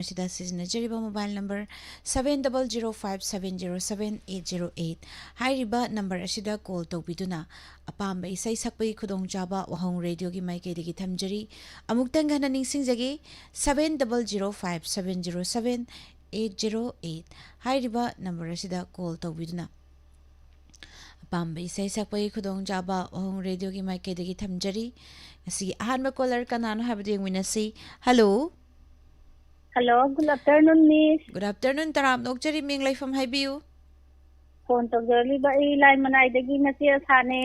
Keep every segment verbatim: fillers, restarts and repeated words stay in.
ꯑꯁꯤꯗ ꯁꯤꯖꯤꯟꯅꯖꯔꯤꯕ mobile number seven double zero five seven zero seven eight zero eight ꯍꯥꯏꯔꯤꯕ number ꯑꯁꯤꯗ call ꯇꯧꯕꯤꯗꯨꯅ ꯑꯄꯥꯝꯕ ꯏꯁꯩ ꯁꯛꯄꯒꯤ ꯈꯨꯗꯣꯡꯆꯥꯕ ꯋꯥꯍꯣꯡ ꯔꯦꯗꯤꯑꯣꯒꯤ ꯃꯥꯏꯀꯩꯗꯒꯤ ꯊꯝꯖꯔꯤ꯫ ꯑꯃꯨꯛꯇꯪ ꯍꯟꯅ ꯅꯤꯡꯁꯤꯡꯖꯒꯦ, seven double zero five seven zero seven eight zero eight ꯍꯥꯏꯔꯤꯕ number ꯑꯁꯤꯗ call ꯇꯧꯕꯤꯗꯨꯅ ꯑꯄꯥꯝꯕ ꯏꯁꯩ ꯁꯛꯄꯒꯤ ꯈꯨꯗꯣꯡꯆꯥꯕ ꯋꯥꯍꯣꯡ ꯔꯦꯗꯤꯑꯣꯒꯤ ꯃꯥꯏꯀꯩꯗꯒꯤ ꯊꯝꯖꯔꯤ꯫ ꯉꯁꯤꯒꯤ ꯑꯍꯥꯟꯕ caller ꯀꯅꯥꯅꯣ ꯍꯥꯏꯕꯗꯨ ꯌꯦꯡꯃꯤꯟꯅꯁꯤ꯫ Hello꯫ Hello, good afternoon, Miss꯫ Good afternoon, ꯇꯔꯥꯝꯅ ꯑꯣꯛꯆꯔꯤ, ꯃꯤꯡ ꯂꯩꯐꯝ ꯍꯥꯏꯕꯤꯌꯨ꯫ Phone ꯇꯧꯖꯔꯛꯂꯤꯕ ꯑꯩ ꯂꯥꯏꯃꯅꯥꯏꯗꯒꯤ ꯃꯆꯦ ꯑꯁꯥꯅꯦ꯫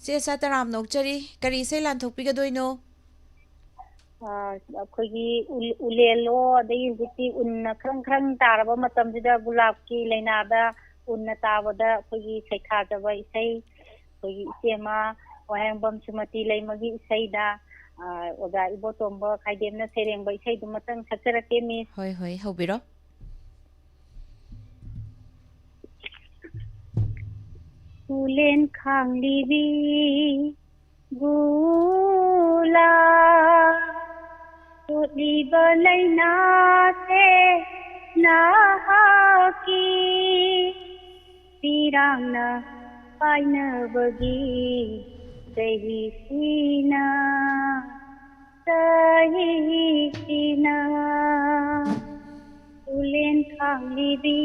ꯆꯦ ꯑꯁꯥ, ꯇꯔꯥꯝꯅ ꯑꯣꯛꯆꯔꯤ, ꯀꯔꯤ ꯏꯁꯩ ꯂꯥꯟꯊꯣꯛꯄꯤꯒꯗꯣꯏꯅꯣ? ꯑꯥ, ꯑꯩꯈꯣꯏꯒꯤ ꯎ-, ꯎꯂꯦꯜꯂꯣ, ꯑꯗꯒꯤ ꯍꯧꯖꯤꯛꯇꯤ ꯎꯟꯅ ꯈ꯭ꯔꯪ ꯈ꯭ꯔꯪ ꯇꯥꯔꯕ ꯃꯇꯝꯁꯤꯗ ꯒꯨꯂꯥꯞꯀꯤ ꯂꯩꯅꯥꯗ ꯎꯟꯅ ꯇꯥꯕꯗ ꯑꯩꯈꯣꯏꯒꯤ ꯁꯩꯊꯥꯖꯕ ꯏꯁꯩ, ꯑꯩꯈꯣꯏꯒꯤ ꯏꯆꯦꯃ ꯋꯥꯍꯦꯡꯕꯝ ꯁꯨꯃꯇꯤ ꯂꯩꯃꯒꯤ ꯏꯁꯩꯗ, ꯑꯥ, ꯑꯣꯖꯥ ꯏꯕꯣꯇꯣꯝꯕ ꯈꯥꯏꯗꯦꯝꯅ ꯁꯩꯔꯦꯡꯕ ꯏꯁꯩꯗꯨꯃꯇꯪ ꯁꯛꯆꯔꯛꯀꯦ, Miss꯫ ꯍꯣꯏ, ꯍꯣꯏ, ꯍꯧꯕꯤꯔꯣ꯫ ꯎꯂꯦꯟ ꯈꯥꯡꯂꯤꯕꯤ ꯒꯨꯂꯥ, ꯊꯣꯛꯂꯤꯕ ꯂꯩꯅꯥꯁꯦ ꯅꯍꯥꯛꯀꯤ ꯄꯤꯔꯥꯡꯅ ꯄꯥꯏꯅꯕꯒꯤ ꯆꯍꯤꯁꯤꯅ, ꯆꯍꯤꯁꯤꯅ꯫ ꯎꯂꯦꯟ ꯈꯥꯡꯂꯤꯕꯤ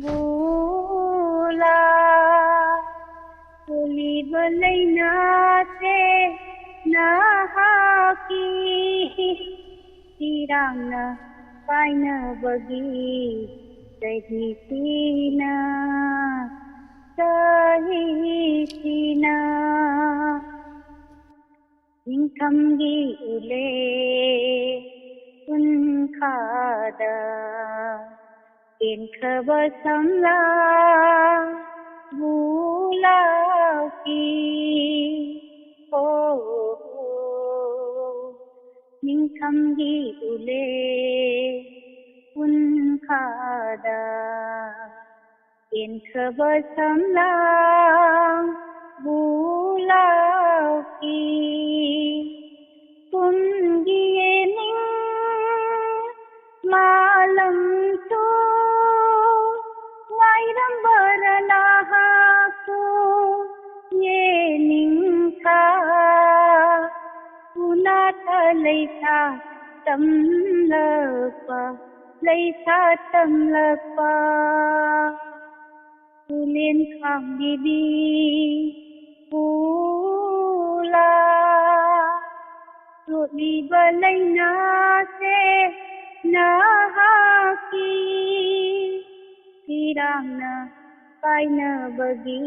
ꯒꯨꯂꯥ, ꯊꯣꯛꯂꯤꯕ ꯂꯩꯅꯥꯁꯦ ꯅꯍꯥꯛꯀꯤ ꯏꯔꯥꯡꯅ ꯄꯥꯏꯅꯕꯒꯤ ꯆꯍꯤꯁꯤꯅ, ꯆꯍꯤꯁꯤꯅ꯫ ꯅꯤꯡꯊꯝꯒꯤ ꯎꯂꯦ ꯎꯟꯈꯥꯗ ꯀꯦꯟꯈ꯭ꯔꯕ ꯁꯝꯂꯥꯡꯕꯨ ꯂꯥꯎꯈꯤ꯫ ꯑꯣ, ꯅꯤꯡꯊꯝꯒꯤ ꯎꯂꯦ ꯎꯟꯈꯥꯗ ꯀꯦꯟꯈ꯭ꯔꯕ ꯁꯝꯂꯥꯡꯕꯨ ꯂꯥꯎꯈꯤ꯫ ꯀꯨꯝꯒꯤ ꯌꯦꯅꯤꯡ ꯂꯩꯁꯥ ꯇꯝꯂꯛꯄ, ꯂꯩꯁꯥ ꯇꯝꯂꯛꯄ꯫ ꯎꯂꯦꯟ ꯈꯥꯝꯕꯤꯕꯤ ꯄꯨꯂꯥ꯫ ꯆꯣꯠꯂꯤꯕ ꯂꯩꯅꯥꯁꯦ ꯅꯍꯥꯛꯀꯤ ꯏꯔꯥꯡꯅ ꯄꯥꯏꯅꯕꯒꯤ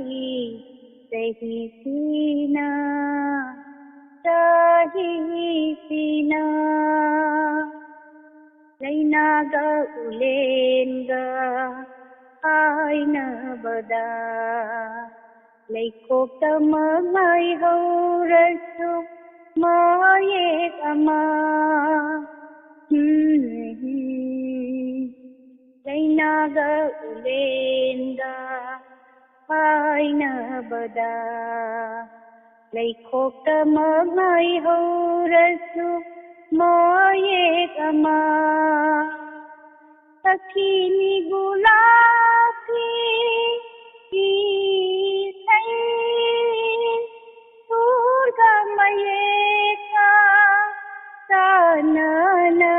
ꯆꯍꯤꯁꯤꯅ, ꯆꯍꯤꯁꯤꯅ꯫ ꯂꯩꯅꯥꯒ ꯎꯂꯦꯟꯒ ꯍꯥꯏꯅꯕꯗ ꯂꯩꯈꯣꯛꯇ ꯃꯉꯥꯏꯍꯧꯔꯁꯨ ꯃꯌꯦꯛ ꯑꯃ꯫ ꯎꯝ꯫ ꯂꯩꯅꯥꯒ ꯎꯂꯦꯟꯒ ꯍꯥꯏꯅꯕꯗ ꯂꯩꯈꯣꯛꯇ ꯃꯉꯥꯏꯍꯧꯔꯁꯨ ꯃꯌꯦꯛ ꯑꯃ꯫ ꯁꯈꯤꯅꯤ ꯒꯨꯂꯥꯞꯀꯤ ꯏꯁꯩ ꯁꯨꯔꯒ ꯃꯌꯦꯛꯀ ꯆꯥꯟꯅꯅ꯫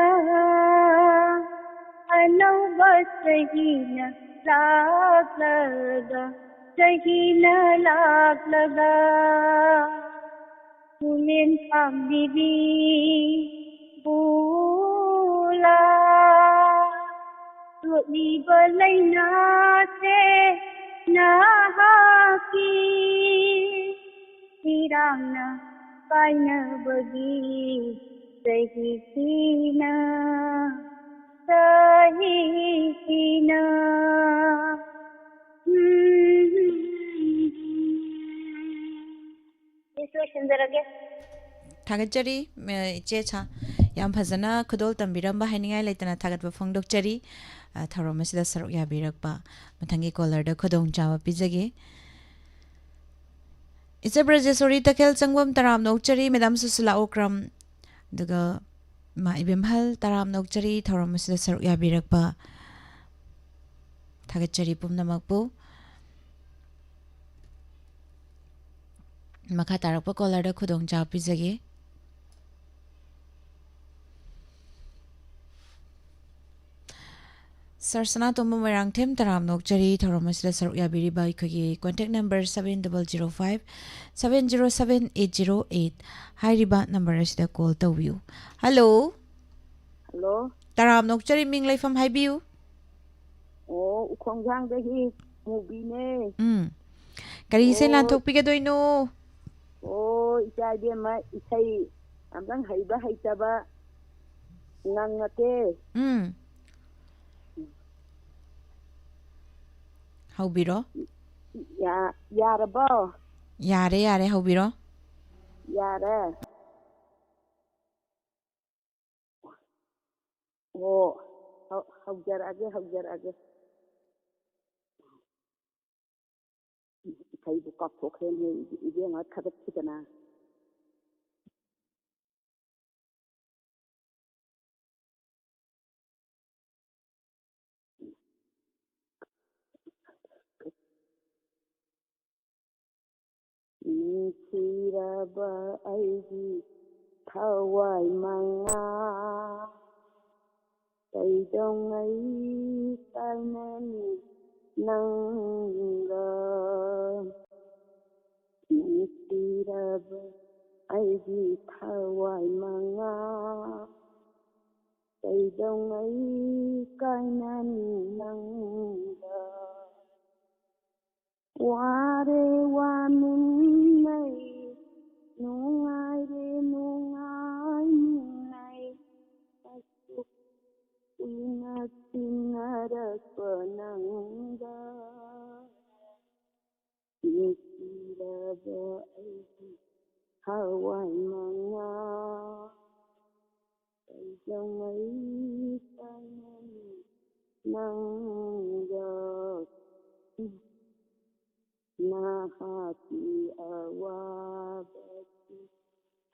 ꯑꯅꯧꯕ ꯆꯍꯤꯅ ꯂꯥꯛꯂꯒ, ꯆꯍꯤꯅ ꯂꯥꯛꯂꯒ꯫ ꯎꯂꯦꯟ ꯈꯥꯝꯕꯤꯕꯤ ꯕꯨꯂꯥ꯫ ꯆꯣꯠꯂꯤꯕ ꯂꯩꯅꯥꯁꯦ ꯅꯍꯥꯛꯀꯤ ꯏꯔꯥꯡꯅ ꯄꯥꯏꯅꯕꯒꯤ ꯆꯍꯤꯁꯤꯅ, ꯆꯍꯤꯁꯤꯅ꯫ ꯎꯝ꯫ ꯏꯁ, ꯂꯣꯏꯁꯤꯟꯖꯔꯒꯦ꯫ ꯊꯥꯒꯠꯆꯔꯤ, ꯑ, ꯏꯆꯦ ꯁꯥ-, ꯌꯥꯝ ꯐꯖꯅ ꯈꯨꯗꯣꯜ ꯇꯝꯕꯤꯔꯝꯕ ꯍꯥꯏꯅꯤꯡꯉꯥꯏ ꯂꯩꯇꯅ ꯊꯥꯒꯠꯄ ꯐꯣꯡꯗꯣꯛꯆꯔꯤ꯫ ꯑ, ꯊꯧꯔꯝ ꯑꯁꯤꯗ ꯁꯔꯨꯛ ꯌꯥꯕꯤꯔꯛꯄ ꯃꯊꯪꯒꯤ ꯀꯣꯂꯔꯗ ꯈꯨꯗꯣꯡꯆꯥꯕ ꯄꯤꯖꯒꯦ꯫ ꯏꯆꯦ ꯕ꯭ꯔꯖꯦꯁꯣꯔꯤ ꯇꯈꯦꯜ ꯆꯪꯕꯝ ꯇꯔꯥꯝꯅ ꯑꯣꯛꯆꯔꯤ, ꯃꯦꯗꯥꯝ ꯁꯨꯁꯤꯂꯥ ꯑꯣꯀ꯭ꯔꯝ, ꯑꯗꯨꯒ ꯏꯃꯥ ꯏꯕꯦꯝꯍꯜ ꯇꯔꯥꯝꯅ ꯑꯣꯛꯆꯔꯤ, ꯊꯧꯔꯝ ꯑꯁꯤꯗ ꯁꯔꯨꯛ ꯌꯥꯕꯤꯔꯛꯄ꯫ ꯊꯥꯒꯠꯆꯔꯤ ꯄꯨꯝꯅꯃꯛꯄꯨ꯫ ꯃꯈꯥ ꯇꯥꯔꯛꯄ ꯀꯣꯂꯔꯗ ꯈꯨꯗꯣꯡꯆꯥꯕ ꯄꯤꯖꯒꯦ꯫ ꯁꯥꯔ ꯁꯅꯥꯇꯣꯝꯕ ꯃꯣꯏꯔꯥꯡꯊꯦꯝ, ꯇꯔꯥꯝꯅ ꯑꯣꯛꯆꯔꯤ ꯊꯧꯔꯝ ꯑꯁꯤꯗ ꯁꯔꯨꯛ ꯌꯥꯕꯤꯔꯤꯕ ꯑꯩꯈꯣꯏꯒꯤ contact number seven double zero five seven zero seven eight zero eight ꯍꯥꯏꯔꯤꯕ number ꯑꯁꯤꯗ call ꯇꯧꯕꯤꯌꯨ꯫ ꯍꯜꯂꯣ꯫ ꯍꯜꯂꯣ꯫ ꯇꯔꯥꯝꯅ ꯑꯣꯛꯆꯔꯤ, ꯃꯤꯡ ꯂꯩꯐꯝ ꯍꯥꯏꯕꯤꯌꯨ꯫ ꯑꯣ, ꯎꯈꯣꯡꯖꯥꯡꯗꯒꯤ ꯃꯨꯕꯤꯅꯦ꯫ ꯎꯝ꯫ ꯀꯔꯤ ꯏꯁꯩ ꯑꯣ꯫ ꯂꯥꯟꯊꯣꯛꯄꯤꯒꯗꯣꯏꯅꯣ? ꯑꯣ, ꯏꯆꯥ ꯏꯕꯦꯝꯃ, ꯏꯁꯩ ꯑꯝꯇꯪ ꯍꯩꯕ ꯍꯩꯇꯕ ꯉꯪꯉꯛꯀꯦ꯫ ꯎꯝ꯫ ꯍꯧꯕꯤꯔꯣ꯫ ꯌꯥ-, ꯌꯥꯔꯕꯣ? ꯌꯥꯔꯦ, ꯌꯥꯔꯦ, ꯍꯧꯕꯤꯔꯣ꯫ ꯌꯥꯔꯦ꯫ ꯑꯣ, ꯍꯧ-, ꯍꯧꯖꯔꯛꯑꯒꯦ, ꯍꯧꯖꯔꯛꯑꯒꯦ꯫ ꯏꯁꯩꯕꯨ ꯀꯥꯎꯊꯣꯛꯈ꯭ꯔꯦꯅꯦ, ꯏꯕꯦꯝꯃ ꯊꯥꯒꯠꯈꯤꯗꯅ꯫ ꯅꯨꯡꯁꯤꯔꯕ ꯑꯩꯒꯤ ꯊꯋꯥꯏ ꯃꯉꯥ, ꯀꯩꯗꯧꯉꯩ ꯀꯥꯏꯅꯅꯤ ꯅꯪꯒ? ꯅꯨꯡꯁꯤꯔꯕ ꯑꯩꯒꯤ ꯊꯋꯥꯏ ꯃꯉꯥ, ꯀꯩꯗꯧꯉꯩ ꯀꯥꯏꯅꯅꯤ ꯅꯪꯒ? ꯋꯥꯔꯦ ꯋꯥꯃꯤꯟꯅꯩ, ꯅꯨꯡꯉꯥꯏꯔꯦ ꯅꯨꯡꯉꯥꯏꯃꯤꯟꯅꯩ, ꯑꯁꯨꯛ ꯀꯨꯏꯅ ꯇꯤꯟꯅꯔꯛꯄ ꯅꯪꯒ꯫ ꯅꯨꯡꯁꯤꯔꯕ ꯑꯩꯒꯤ ꯊꯋꯥꯏ ꯃꯉꯥ, ꯀꯩꯗꯧꯉꯩ ꯀꯥꯏꯅꯅꯤ ꯅꯪꯒ? ꯅꯍꯥꯛꯀꯤ ꯑꯋꯥꯕꯁꯤ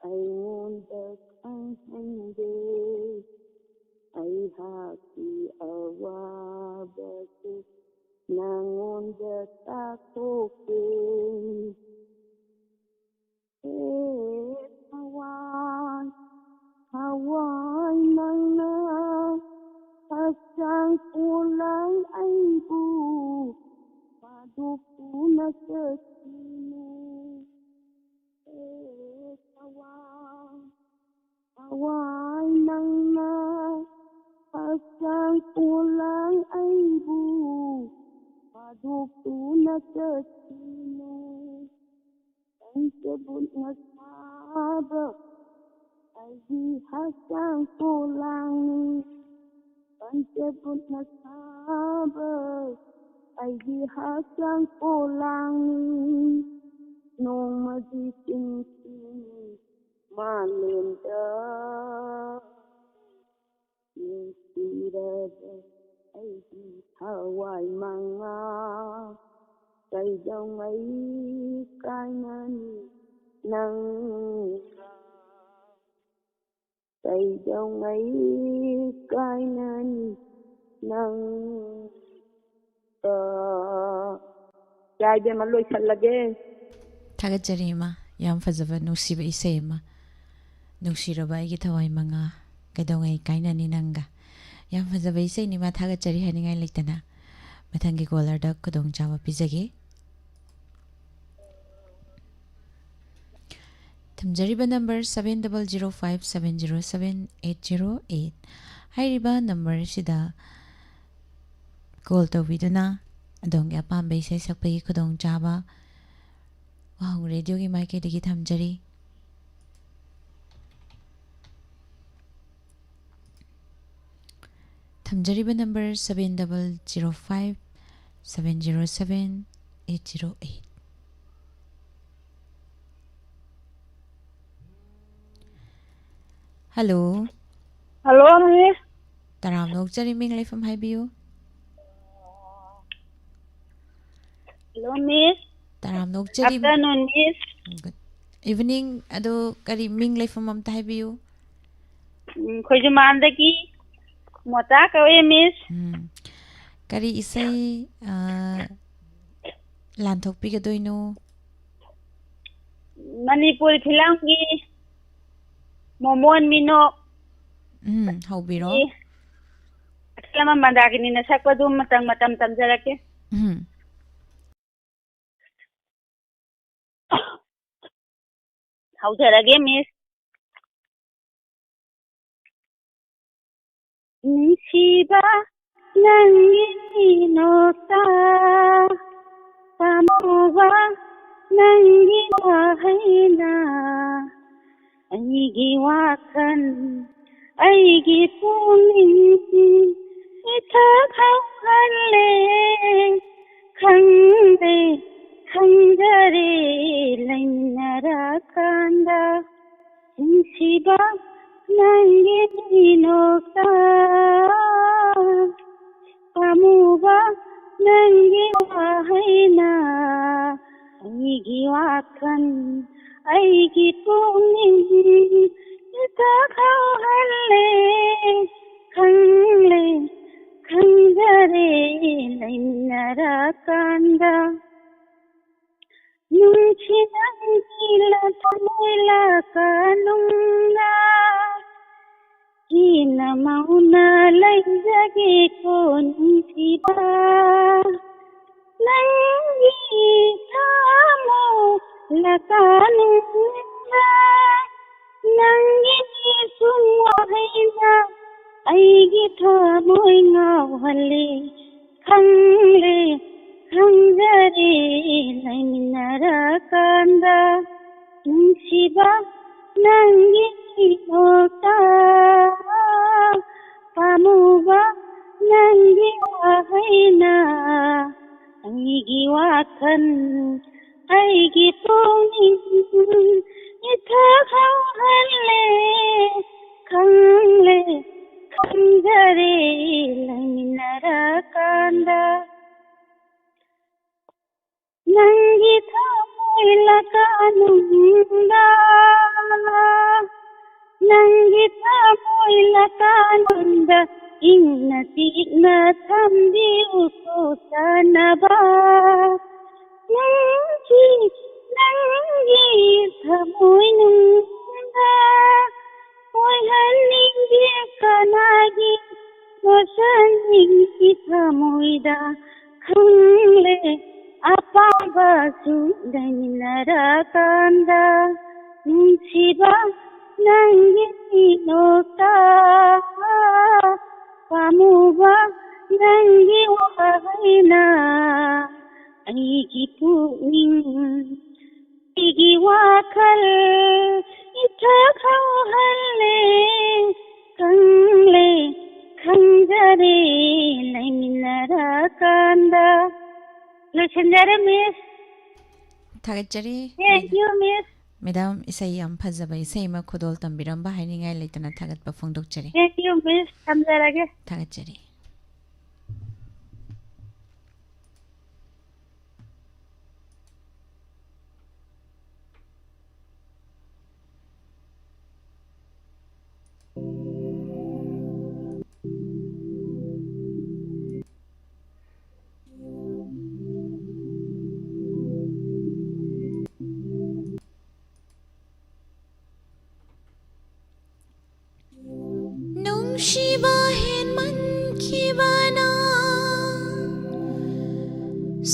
ꯑꯩꯉꯣꯟꯗ ꯈꯪꯍꯟꯗꯦ꯫ ꯑꯩꯍꯥꯛꯀꯤ ꯑꯋꯥꯕꯁꯨ ꯅꯉꯣꯟꯗ ꯇꯥꯛꯊꯣꯛꯀꯦ꯫ ꯑꯦ ꯊꯋꯥꯏ, ꯊꯋꯥꯏ ꯅꯪꯅ ꯍꯛꯆꯥꯡ ꯄꯣꯂꯥꯡ ꯑꯩꯕꯨ ꯄꯥꯗꯣꯛꯇꯨꯅ ꯆꯠꯈꯤꯅꯨ꯫ ꯑꯦ ꯊꯋꯥꯏ, ꯊꯋꯥꯏ ꯅꯪꯅ ꯍꯛꯆꯥꯡ ꯄꯣꯂꯥꯡ ꯑꯩꯕꯨ ꯄꯥꯗꯣꯛꯇꯨꯅ ꯆꯠꯈꯤꯅꯨ꯫ ꯄꯟꯆꯕꯨꯠꯅ ꯁꯥꯕ ꯑꯩꯒꯤ ꯍꯛꯆꯥꯡ ꯄꯣꯂꯥꯡꯅꯤ꯫ ꯄꯟꯆꯕꯨꯠꯅ ꯁꯥꯕ ꯑꯩꯒꯤ ꯍꯛꯆꯥꯡ ꯄꯣꯂꯥꯡꯅꯤ꯫ ꯅꯣꯡꯃꯒꯤ ꯄꯨꯟꯁꯤ ꯃꯥꯂꯦꯝꯗ ꯅꯨꯡꯁꯤꯔꯕ ꯑꯩꯒꯤ ꯊꯋꯥꯏ ꯃꯉꯥ, ꯀꯩꯗꯧꯉꯩ ꯀꯥꯏꯅꯅꯤ ꯅꯪꯒ? ꯀꯩꯗꯧꯉꯩ ꯀꯥꯏꯅꯅꯤ ꯅꯪꯒ? ꯌꯥꯏ, ꯏꯕꯦꯝꯃ, ꯂꯣꯏꯁꯜꯂꯒꯦ꯫ ꯊꯥꯒꯠꯆꯔꯤ, ꯏꯃꯥ꯫ ꯌꯥꯝ ꯐꯖꯕ, ꯅꯨꯡꯁꯤꯕ ꯏꯁꯩ ꯑꯃ꯫ ꯅꯨꯡꯁꯤꯔꯕ ꯑꯩꯒꯤ ꯊꯋꯥꯏ ꯃꯉꯥ, ꯀꯩꯗꯧꯉꯩ ꯀꯥꯏꯅꯅꯤ ꯅꯪꯒ꯫ ꯌꯥꯝ ꯐꯖꯕ ꯏꯁꯩꯅꯤ, ꯏꯃꯥ꯫ ꯊꯥꯒꯠꯆꯔꯤ ꯍꯥꯏꯅꯤꯡꯉꯥꯏ ꯂꯩꯇꯅ꯫ ꯃꯊꯪꯒꯤ ꯀꯣꯂꯔꯗ ꯈꯨꯗꯣꯡꯆꯥꯕ ꯄꯤꯖꯒꯦ꯫ ꯊꯝꯖꯔꯤꯕ number seven double zero five seven zero seven eight zero eight ꯍꯥꯏꯔꯤꯕ ꯅꯝꯕꯔ ꯑꯁꯤꯗ ꯀꯣꯜ ꯇꯧꯕꯤꯗꯨꯅ ꯑꯗꯣꯝꯒꯤ ꯑꯄꯥꯝꯕ ꯏꯁꯩ ꯁꯛꯄꯒꯤ ꯈꯨꯗꯣꯡꯆꯥꯕ ꯋꯥꯍꯪ ꯔꯦꯗꯤꯑꯣꯒꯤ ꯃꯥꯏꯀꯩꯗꯒꯤ ꯊꯝꯖꯔꯤ꯫ ꯊꯝꯖꯔꯤꯕ number seven double zero five seven zero seven eight zero eight꯫ Hello. Hello, miss. ꯇꯔꯥꯝꯅ ꯑꯣꯛꯆꯔꯤ, ꯃꯤꯡ ꯂꯩꯐꯝ ꯍꯥꯏꯕꯤꯌꯨ꯫ Hello, miss. ꯇꯔꯥꯝꯅ ꯑꯣꯛꯆꯔꯤ꯫ Afternoon, miss. Good evening. ꯑꯗꯣ ꯀꯔꯤ ꯃꯤꯡ ꯂꯩꯐꯝ ꯑꯝꯇ ꯍꯥꯏꯕꯤꯌꯨ? ꯎꯝ, ꯈꯣꯏꯖꯨꯃꯥꯟꯗꯒꯤ ꯃꯣꯇꯥ ꯀꯧꯋꯦ, ꯃꯤꯁ꯫ ꯎꯝ꯫ ꯀꯔꯤ ꯏꯁꯩ, ꯑ, ꯂꯥꯟꯊꯣꯛꯄꯤꯒꯗꯣꯏꯅꯣ? ꯃꯅꯤꯄꯨꯔꯤ ꯐꯤꯂꯝꯒꯤ ꯃꯣꯃꯣꯟ ꯃꯤꯅꯣꯛ꯫ ꯎꯝ, ꯍꯧꯕꯤꯔꯣ꯫ ꯒꯤ ꯑꯃ ꯃꯟꯗꯥꯀꯤꯅꯤꯅ ꯁꯛꯄꯗꯨ ꯃꯇꯝ, ꯃꯇꯝ ꯇꯝꯖꯔꯛꯀꯦ꯫ ꯎꯝ꯫ ꯍꯧꯖꯔꯒꯦ, ꯃꯤꯁ꯫ ꯅꯨꯡꯁꯤꯕ ꯅꯪꯒꯤ ꯅꯣꯛꯇ, ꯄꯥꯝꯃꯨꯕ ꯅꯪꯒꯤ ꯋꯥꯍꯩꯅ, ꯑꯩꯒꯤ ꯋꯥꯈꯜ, ꯑꯩꯒꯤ ꯄꯨꯛꯅꯤꯡ ꯏꯊꯛ ꯍꯧꯍꯜꯂꯦ꯫ ꯈꯪꯂꯦ, ꯈꯪꯖꯔꯦ, ꯂꯩꯃꯤꯟꯅꯔꯀꯥꯟꯗ꯫ ꯅꯨꯡꯁꯤꯕ ꯅꯪꯒꯤ ꯃꯤꯅꯣꯛꯇ, ꯄꯥꯝꯃꯨꯕ ꯅꯪꯒꯤ ꯋꯥꯍꯩꯅ, ꯑꯩꯒꯤ ꯋꯥꯈꯜ, ꯑꯩꯒꯤ ꯄꯨꯛꯅꯤꯡ ꯏꯊꯛ ꯍꯧꯍꯜꯂꯦ꯫ ꯈꯪꯂꯦ, ꯈꯪꯖꯔꯦ, ꯂꯩꯃꯤꯟꯅꯔꯀꯥꯟꯗ꯫ ꯅꯨꯡꯁꯤ ꯅꯪꯒꯤ ꯊꯃꯣꯏ ꯂꯥꯀꯅꯨꯡꯗ, ꯍꯦꯟꯅ ꯃꯧꯅ ꯂꯩꯖꯒꯦꯀꯣ ꯅꯨꯡꯁꯤꯕ꯫ ꯅꯪꯒꯤ ꯊꯃꯣꯏ ꯂꯥꯀꯅꯨꯡꯗ, ꯅꯪꯒꯤ ꯅꯤꯡꯁꯤꯡ ꯋꯥꯍꯩꯅ ꯑꯩꯒꯤ ꯊꯃꯣꯏ ꯉꯥꯎꯍꯜꯂꯤ꯫ ꯈꯪꯂꯦ, ꯈꯪꯖꯔꯦ, ꯂꯩꯃꯤꯟꯅꯔꯀꯥꯟꯗ꯫ ꯅꯨꯡꯁꯤꯕ ꯅꯪꯒꯤ ꯃꯤꯅꯣꯛꯇ, ꯄꯥꯝꯃꯨꯕ ꯅꯪꯒꯤ ꯋꯥꯍꯩꯅ, ꯑꯩꯒꯤ ꯋꯥꯈꯜ, ꯑꯩꯒꯤ ꯄꯨꯛꯅꯤꯡ ꯏꯊꯛ ꯍꯧꯍꯜꯂꯦ꯫ ꯈꯪꯂꯦ, ꯈꯪꯖꯔꯦ, ꯂꯩꯃꯤꯟꯅꯔꯀꯥꯟꯗ꯫ ꯅꯪꯒꯤ ꯊꯃꯣꯏ ꯂꯥꯀꯅꯨꯡꯗ, ꯅꯪꯒꯤ ꯊꯃꯣꯏ ꯂꯥꯀꯅꯨꯡꯗ, ꯏꯪꯅ ꯆꯤꯛꯅ ꯊꯝꯕꯤꯌꯨꯀꯣ ꯆꯥꯟꯅꯕ꯫ ꯅꯨꯡꯁꯤ ꯅꯪꯒꯤ ꯊꯃꯣꯏꯅꯨꯡꯗ, ꯑꯣꯏꯍꯟꯅꯤꯡꯗꯦ ꯀꯅꯥꯒꯤ ꯋꯥꯁꯛꯅꯤꯡꯉꯤ ꯊꯃꯣꯏꯗ ꯈꯪꯂꯦ, ꯑꯄꯥꯝꯕꯁꯨ ꯂꯩꯃꯤꯟꯅꯔꯀꯥꯟꯗ ꯅꯨꯡꯁꯤꯕ ꯅꯪꯒꯤ ꯃꯤꯅꯣꯛꯇ ꯄꯥꯝꯃꯨꯕ ꯅꯪꯒꯤ ꯋꯥꯍꯩꯅ ꯑꯩꯒꯤ ꯄꯨꯛꯅꯤꯡ ꯑꯩꯒꯤ ꯋꯥꯈꯜ ꯏꯊꯛ ꯍꯧꯍꯜꯂꯦ, ꯈꯪꯂꯦ, ꯈꯪꯖꯔꯦ, ꯂꯩꯃꯤꯟꯅꯔꯀꯥꯟꯗ꯫ ꯂꯣꯏꯁꯤꯟꯖꯔꯦ, ꯃꯤꯁ꯫ ꯊꯥꯒꯠꯆꯔꯤ꯫ Thank you, miss. ꯃꯦꯗꯥꯝ, ꯏꯁꯩ ꯌꯥꯝ ꯐꯖꯕ ꯏꯁꯩ ꯑꯃ ꯈꯨꯗꯣꯜ ꯇꯝꯕꯤꯔꯝꯕ ꯍꯥꯏꯅꯤꯡꯉꯥꯏ ꯂꯩꯇꯅ ꯊꯥꯒꯠꯄ ꯐꯣꯡꯗꯣꯛꯆꯔꯤ꯫ Thank you, ꯃꯤꯁ꯫ ꯊꯝꯖꯔꯒꯦ꯫ ꯊꯥꯒꯠꯆꯔꯤ꯫ ꯅꯨꯡꯁꯤꯕ ꯍꯦꯟꯃꯟꯈꯤꯕꯅ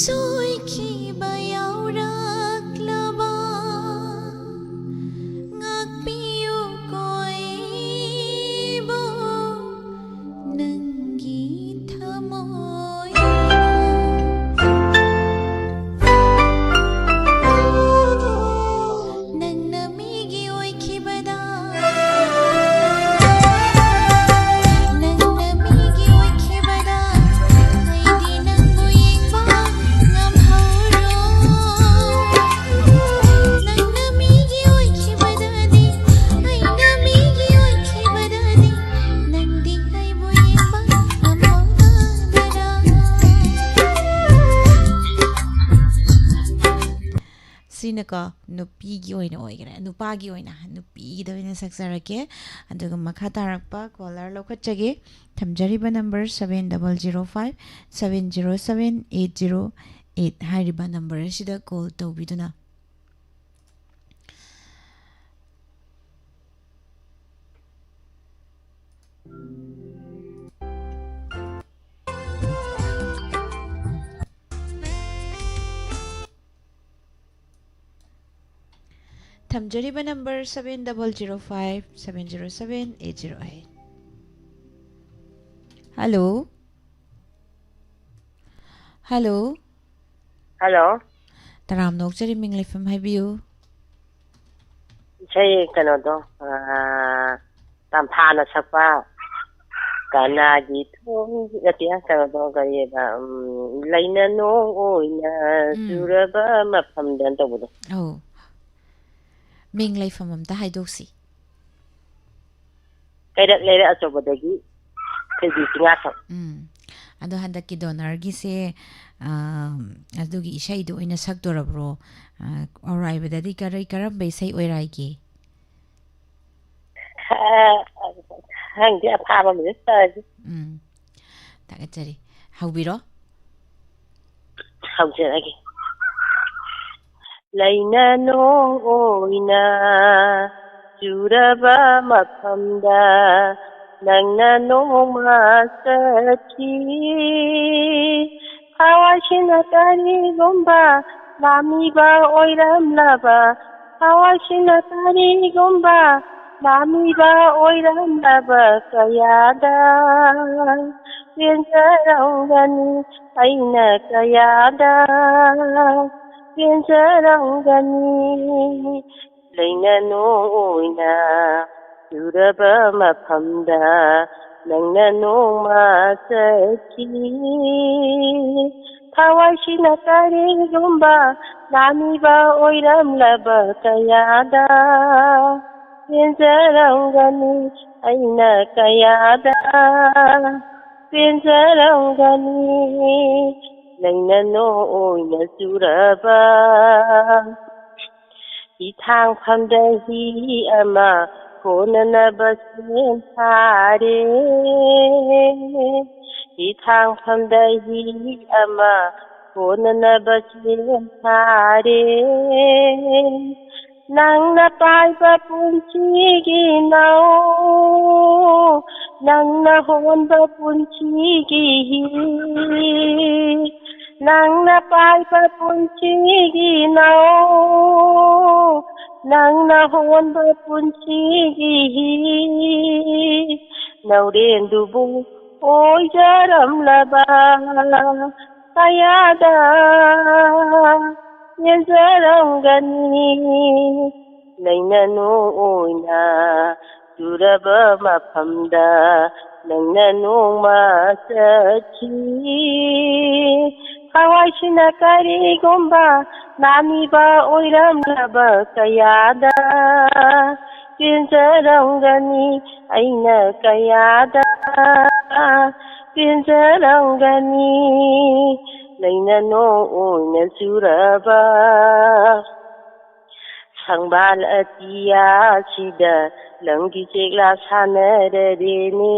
ꯁꯣꯏꯈꯤꯕ ꯌꯥꯎꯔꯛꯂꯕ ꯉꯥꯛꯄꯤꯌꯨ ꯀꯣ ꯑꯩꯕꯨ ꯅꯪꯒꯤ ꯊꯃꯣꯏꯅ꯫ ꯅꯪꯅ ꯃꯤꯒꯤ ꯑꯣꯏꯈꯤꯕꯗ, ꯅꯪꯅ ꯃꯤꯒꯤ ꯑꯣꯏꯈꯤꯕꯗ, ꯑꯩꯗꯤ ꯅꯪꯕꯨ ꯌꯦꯡꯕ ꯉꯝꯍꯧꯔꯣꯏ꯫ ꯅꯪꯅ ꯃꯤꯒꯤ ꯑꯣꯏꯈꯤꯕꯗꯗꯤ, ꯑꯩꯅ ꯃꯤꯒꯤ ꯑꯣꯏꯈꯤꯕꯗꯗꯤ, ꯅꯪꯗꯤ ꯑꯩꯕꯨ ꯌꯦꯡꯕ ꯉꯝꯍꯧꯒꯗ꯭ꯔꯥ? ꯁꯤꯅꯀꯣ ꯅꯨꯄꯤꯒꯤ ꯑꯣꯏꯅ ꯑꯣꯏꯈ꯭ꯔꯦ, ꯅꯨꯄꯥꯒꯤ ꯑꯣꯏꯅ, ꯅꯨꯄꯤꯒꯤꯗ ꯑꯣꯏꯅ ꯁꯛꯆꯔꯛꯀꯦ꯫ ꯑꯗꯨꯒ ꯃꯈꯥ ꯇꯥꯔꯛꯄ ꯀꯣꯂꯔ ꯂꯧꯈꯠꯆꯒꯦ꯫ ꯊꯝꯖꯔꯤꯕ number seven double zero five seven zero seven eight zero eight ꯍꯥꯏꯔꯤꯕ ꯅꯝꯕꯔ ꯑꯁꯤꯗ ꯀꯣꯜ ꯇꯧꯕꯤꯗꯨꯅ꯫ ꯊꯝꯖꯔꯤꯕ number seven double zero five seven zero seven eight zero eight꯫ Hello. Hello. Hello. ꯇꯔꯥꯝꯅ ꯑꯣꯛꯆꯔꯤ, ꯃꯤꯡ ꯂꯩꯐꯝ ꯍꯥꯏꯕꯤꯌꯨ꯫ ꯏꯁꯩ ꯀꯩꯅꯣꯗꯣ, ꯑꯥ, ꯇꯝꯐꯥꯅ ꯁꯛꯄ ꯀꯅꯥꯒꯤ ꯊꯣꯡ, ꯅꯠꯇꯦ, ꯀꯩꯅꯣꯗꯣ, ꯀꯔꯤꯑꯕ, ꯎꯝ, "ꯂꯩꯅ ꯅꯣꯡ ꯑꯣꯏꯅ ꯎꯝ꯫ ꯆꯨꯔꯕ ꯃꯐꯝꯗ" ꯇꯧꯕꯗꯣ꯫ ꯑꯧ꯫ ꯃꯤꯡ ꯂꯩꯐꯝ ꯑꯝꯇ ꯍꯥꯏꯗꯣꯛꯁꯤ꯫ ꯀꯩꯔꯛ ꯂꯩꯔꯛ ꯑꯆꯧꯕꯗꯒꯤ ꯊꯣꯏꯕꯤ ꯆꯤꯡꯉꯥꯊꯣꯛ꯫ ꯎꯝ꯫ ꯑꯗꯣ ꯍꯟꯗꯛꯀꯤ ꯗꯣꯅꯔꯒꯤꯁꯦ, ꯑꯥ, ꯑꯗꯨꯒꯤ ꯏꯁꯩꯗꯣ ꯑꯣꯏꯅ ꯁꯛꯇꯣꯔꯕ꯭ꯔꯣ? ꯑꯥ, ꯑꯔꯥꯏꯕꯗꯗꯤ ꯀꯔꯤ, ꯀꯔꯝꯕ ꯏꯁꯩ ꯑꯣꯏꯔꯥꯏꯒꯦ? ꯈ-, ꯈꯪꯗꯦ, ꯑꯐꯥꯕ ꯑꯃ ꯍꯦꯛ ꯇꯥꯔꯁꯤ꯫ ꯎꯝ꯫ ꯊꯥꯒꯠꯆꯔꯤ꯫ ꯍꯧꯕꯤꯔꯣ꯫ ꯍꯧꯖꯔꯒꯦ꯫ ꯂꯩꯅ ꯅꯣꯡ ꯑꯣꯏꯅ ꯆꯨꯔꯕ ꯃꯐꯝꯗ ꯅꯪꯅ ꯅꯣꯡꯃ ꯆꯠꯈꯤ꯫ ꯊꯋꯥꯏꯁꯤꯅ ꯀꯔꯤꯒꯨꯝꯕ ꯂꯥꯝꯃꯤꯕ ꯑꯣꯏꯔꯝꯂꯕ, ꯊꯋꯥꯏꯁꯤꯅ ꯀꯔꯤꯒꯨꯝꯕ ꯂꯥꯝꯃꯤꯕ ꯑꯣꯏꯔꯝꯂꯕ ꯀꯌꯥꯗ ꯄꯦꯟꯖꯔꯝꯒꯅꯤ, ꯑꯩꯅ ꯀꯌꯥꯗ ꯄꯦꯟꯖꯔꯝꯒꯅꯤ꯫ ꯂꯩꯅ ꯅꯣꯡ ꯑꯣꯏꯅ ꯆꯨꯔꯕ ꯃꯐꯝꯗ ꯅꯪꯅ ꯅꯣꯡꯃ ꯆꯠꯈꯤ꯫ ꯊꯋꯥꯏꯁꯤꯅ ꯀꯔꯤꯒꯨꯝꯕ ꯂꯥꯝꯃꯤꯕ ꯑꯣꯏꯔꯝꯂꯕ ꯀꯌꯥꯗ ꯄꯦꯟꯖꯔꯝꯒꯅꯤ, ꯑꯩꯅ ꯀꯌꯥꯗ ꯄꯦꯟꯖꯔꯝꯒꯅꯤ꯫ ꯂꯩꯅ ꯅꯣꯡ ꯑꯣꯏꯅ ꯆꯨꯔꯕ ꯍꯤꯊꯥꯡꯐꯝꯗ ꯍꯤ ꯑꯃ ꯍꯣꯅꯅꯕ ꯁꯦꯝ ꯁꯥꯔꯦ꯫ ꯍꯤꯊꯥꯡꯐꯝꯗ ꯍꯤ ꯑꯃ ꯍꯣꯅꯅꯕ ꯁꯦꯝ ꯁꯥꯔꯦ꯫ ꯅꯪꯅ ꯄꯥꯏꯕ ꯄꯨꯟꯁꯤꯒꯤ ꯅꯧ, ꯅꯪꯅ ꯍꯣꯟꯕ ꯄꯨꯟꯁꯤꯒꯤ ꯍꯤ, ꯅꯪꯅ ꯄꯥꯏꯕ ꯄꯨꯟꯁꯤꯒꯤ ꯅꯧ, ꯅꯪꯅ ꯍꯣꯟꯕ ꯄꯨꯟꯁꯤꯒꯤ ꯍꯤ ꯅꯧꯔꯦꯟꯗꯨꯕꯨ ꯑꯣꯏꯖꯔꯝꯂꯕ ꯀꯌꯥꯗ ꯌꯦꯟꯖꯔꯝꯒꯅꯤ꯫ ꯂꯩꯅꯅꯨ ꯑꯣꯏꯅ ꯆꯨꯔꯕ ꯃꯐꯝꯗ ꯅꯪꯅ ꯅꯣꯡꯃ ꯆꯠꯈꯤ꯫ ꯊꯋꯥꯏꯁꯤꯅ ꯀꯔꯤꯒꯨꯝꯕ ꯅꯥꯃꯤꯕ ꯑꯣꯏꯔꯝꯂꯕ ꯀꯌꯥꯗ ꯄꯦꯟꯖꯔꯝꯒꯅꯤ꯫ ꯑꯩꯅ ꯀꯌꯥꯗ ꯄꯦꯟꯖꯔꯝꯒꯅꯤ꯫ ꯂꯩꯅꯅꯣ ꯑꯣꯏꯅ ꯆꯨꯔꯕ ꯁꯪꯕꯥꯜ ꯑꯇꯤꯌꯥꯁꯤꯗ ꯂꯝꯒꯤ ꯆꯦꯛꯂꯥ ꯁꯥꯟꯅꯔꯔꯦꯅꯦ꯫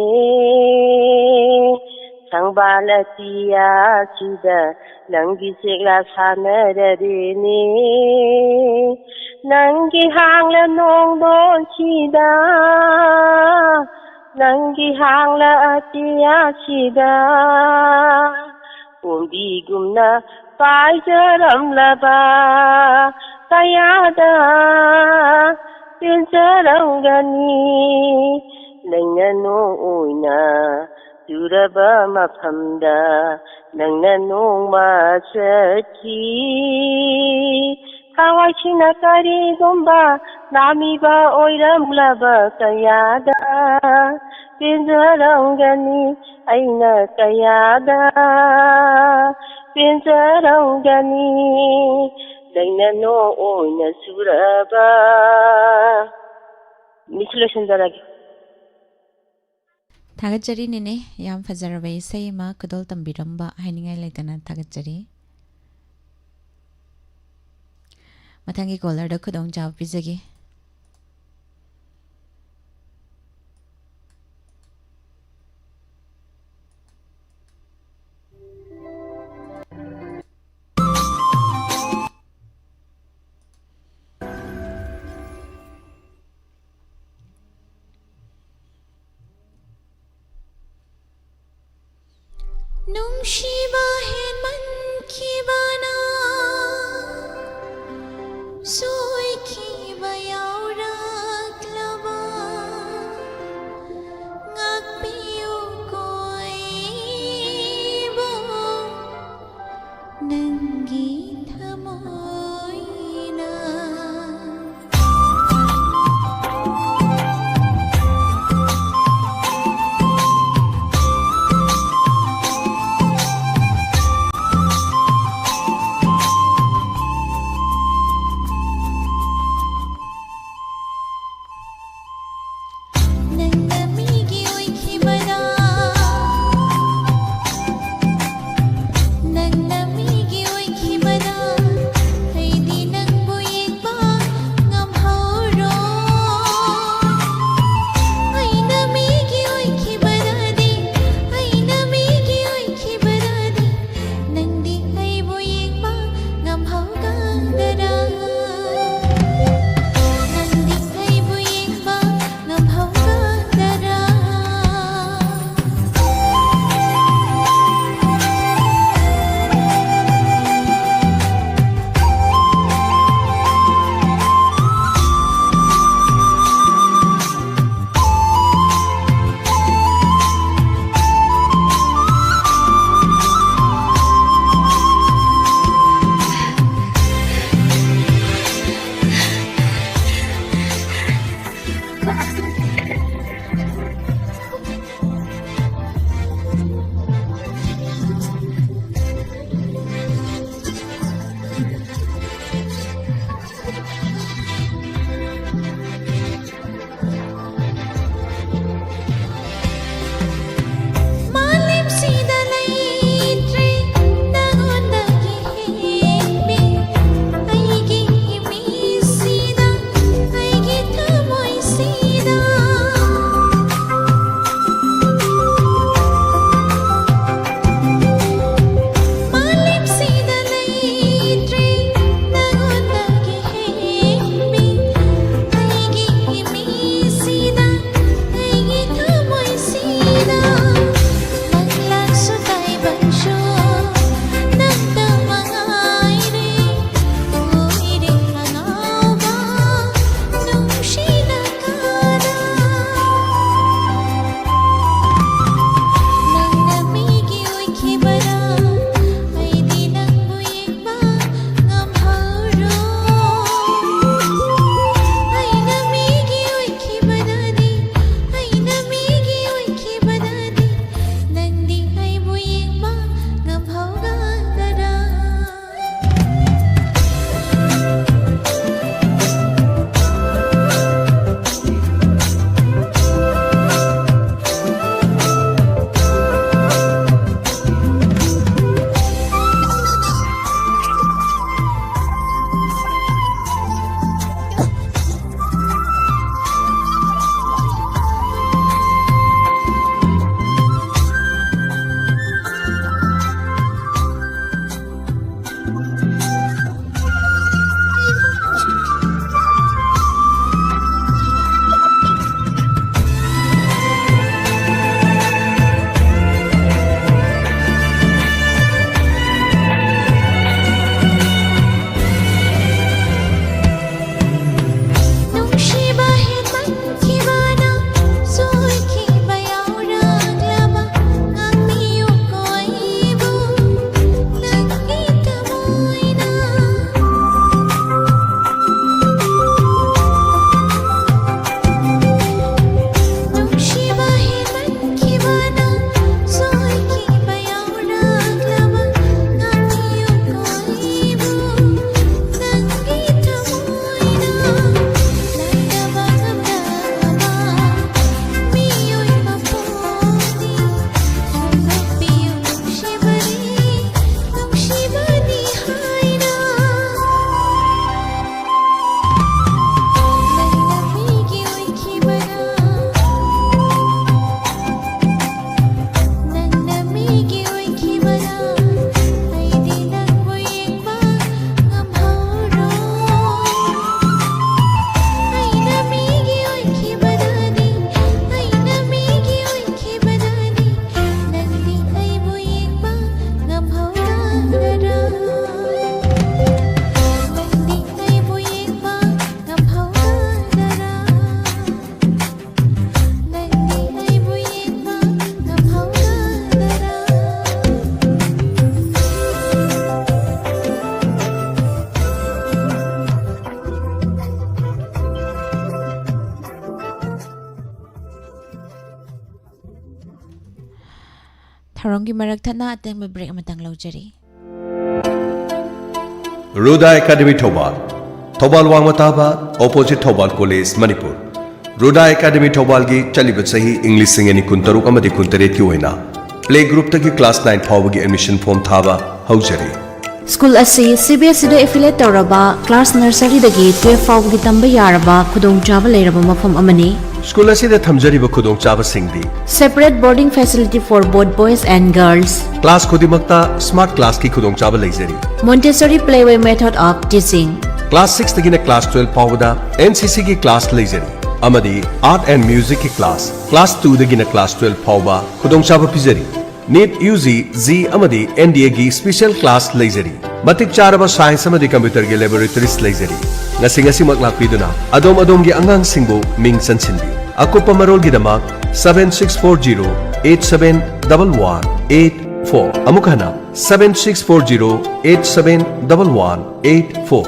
ꯁꯪꯕꯥꯜ ꯑꯇꯤꯌꯥꯁꯤꯗ ꯂꯝꯒꯤ ꯆꯦꯛꯂꯥ ꯁꯥꯟꯅꯔꯔꯦꯅꯦ꯫ ꯅꯪꯒꯤ ꯍꯥꯡꯂ ꯅꯣꯡꯗꯣꯟꯁꯤꯗ, ꯅꯪꯒꯤ ꯍꯥꯡꯂ ꯑꯇꯤꯌꯥꯁꯤꯗ ꯀꯣꯝꯕꯤꯒꯨꯝꯅ ꯄꯥꯏꯖꯔꯝꯂꯕ ꯀꯌꯥꯗ ꯄꯦꯟꯖꯔꯝꯒꯅꯤ꯫ ꯂꯩꯅꯅꯣ ꯑꯣꯏꯅ ꯆꯨꯔꯕ ꯃꯐꯝꯗ ꯅꯪꯅ ꯅꯣꯡꯃ ꯆꯠꯈꯤ꯫ ꯊꯋꯥꯏꯁꯤꯅ ꯀꯔꯤꯒꯨꯝꯕ ꯅꯥꯃꯤꯕ ꯑꯣꯏꯔꯝꯂꯕ ꯀꯌꯥꯗ ꯄꯦꯟꯖꯔꯝꯒꯅꯤ꯫ ꯑꯩꯅ ꯀꯌꯥꯗ ꯄꯦꯟꯖꯔꯝꯒꯅꯤ꯫ ꯂꯩꯅꯅꯣ ꯑꯣꯏꯅ ꯆꯨꯔꯕ꯫ ꯃꯤꯁ ꯂꯣꯏꯁꯤꯟꯖꯔꯒꯦ꯫ ꯊꯥꯒꯠꯆꯔꯤ ꯅꯦꯅꯦ, ꯌꯥꯝ ꯐꯖꯔꯕ ꯏꯁꯩ ꯑꯃ ꯈꯨꯗꯣꯜ ꯇꯝꯕꯤꯔꯝꯕ, ꯍꯥꯏꯅꯤꯡꯉꯥꯏ ꯂꯩꯇꯅ ꯊꯥꯒꯠꯆꯔꯤ꯫ ꯃꯊꯪꯒꯤ ꯀꯣꯂꯔꯗ ꯈꯨꯗꯣꯡꯆꯥꯕ ꯄꯤꯖꯒꯦ꯫ ꯅꯨꯡꯁꯤꯕ ꯍꯦꯟꯃꯟꯈꯤꯕꯅ ꯁꯣꯏꯈꯤꯕ ꯊꯧꯔꯝꯒꯤ ꯃꯔꯛ ꯊꯠꯅ ꯑꯇꯦꯟꯕ break ꯑꯃꯇꯪ ꯂꯧꯖꯔꯤ꯫ ꯔꯨꯗꯥ ꯑꯦꯀꯥꯗꯃꯤ ꯊꯧꯕꯥꯜ, ꯊꯧꯕꯥꯜ ꯋꯥꯡꯃ ꯇꯥꯕ, opposite Thoubal college, Manipur. Ruda academy ꯊꯧꯕꯥꯜꯒꯤ ꯆꯠꯂꯤꯕ ꯆꯍꯤ ꯏꯪ ꯂꯤꯁꯤꯡ ꯑꯅꯤ ꯀꯨꯟꯇꯔꯨꯛ ꯑꯃꯗꯤ ꯀꯨꯟꯇꯔꯦꯠꯀꯤ ꯑꯣꯏꯅ play groupꯇꯒꯤ class nine ꯐꯥꯎꯕꯒꯤ admission form ꯊꯥꯕ ꯍꯧꯖꯔꯤ꯫ ꯁ꯭ꯀꯨꯜ ꯑꯁꯤ C B S Eꯗ affiliate ꯇꯧꯔꯕ class nurseryꯗꯒꯤ twelve ꯐꯥꯎꯕꯒꯤ ꯇꯝꯕ ꯌꯥꯔꯕ ꯈꯨꯗꯣꯡꯆꯥꯕ ꯂꯩꯔꯕ ꯃꯐꯝ ꯑꯃꯅꯤ꯫ ꯁ꯭ꯀꯨꯜ ꯑꯁꯤꯗ ꯊꯝꯖꯔꯤꯕ ꯈꯨꯗꯣꯡꯆꯥꯕꯁꯤꯡꯗꯤ: Separate boarding facility for both boys and girls꯫ Class ꯈꯨꯗꯤꯡꯃꯛꯇ smart classꯀꯤ ꯈꯨꯗꯣꯡꯆꯥꯕ ꯂꯩꯖꯔꯤ꯫ Montessori playway method of teaching꯫ Class sixꯇꯒꯤꯅ class twelve ꯐꯥꯎꯕꯗ N C Cꯒꯤ class ꯂꯩꯖꯔꯤ ꯑꯃꯗꯤ Art and Musicꯀꯤ class, class twoꯗꯒꯤꯅ class twelve ꯐꯥꯎꯕ ꯈꯨꯗꯣꯡꯆꯥꯕ ꯄꯤꯖꯔꯤ꯫ NEET, U G, JEE ꯑꯃꯗꯤ N D Aꯒꯤ special class ꯂꯩꯖꯔꯤ꯫ ꯃꯇꯤꯛ ꯆꯥꯔꯕ science ꯑꯃꯗꯤ computerꯒꯤ laboratories ꯂꯩꯖꯔꯤ꯫ ꯉꯁꯤ ꯉꯁꯤꯃꯛ ꯂꯥꯛꯄꯤꯗꯨꯅ ꯑꯗꯣꯝ ꯑꯗꯣꯝꯒꯤ ꯑꯉꯥꯡꯁꯤꯡꯕꯨ ꯃꯤꯡ ꯆꯟꯁꯤꯟꯕꯤꯌꯨ꯫ ꯑꯀꯨꯞꯄ ꯃꯔꯣꯜꯒꯤꯗꯃꯛ seven six four zero eight seven double one eight four꯫ ꯑꯃꯨꯛ ꯍꯟꯅ, seven six four zero eight seven double one eight four꯫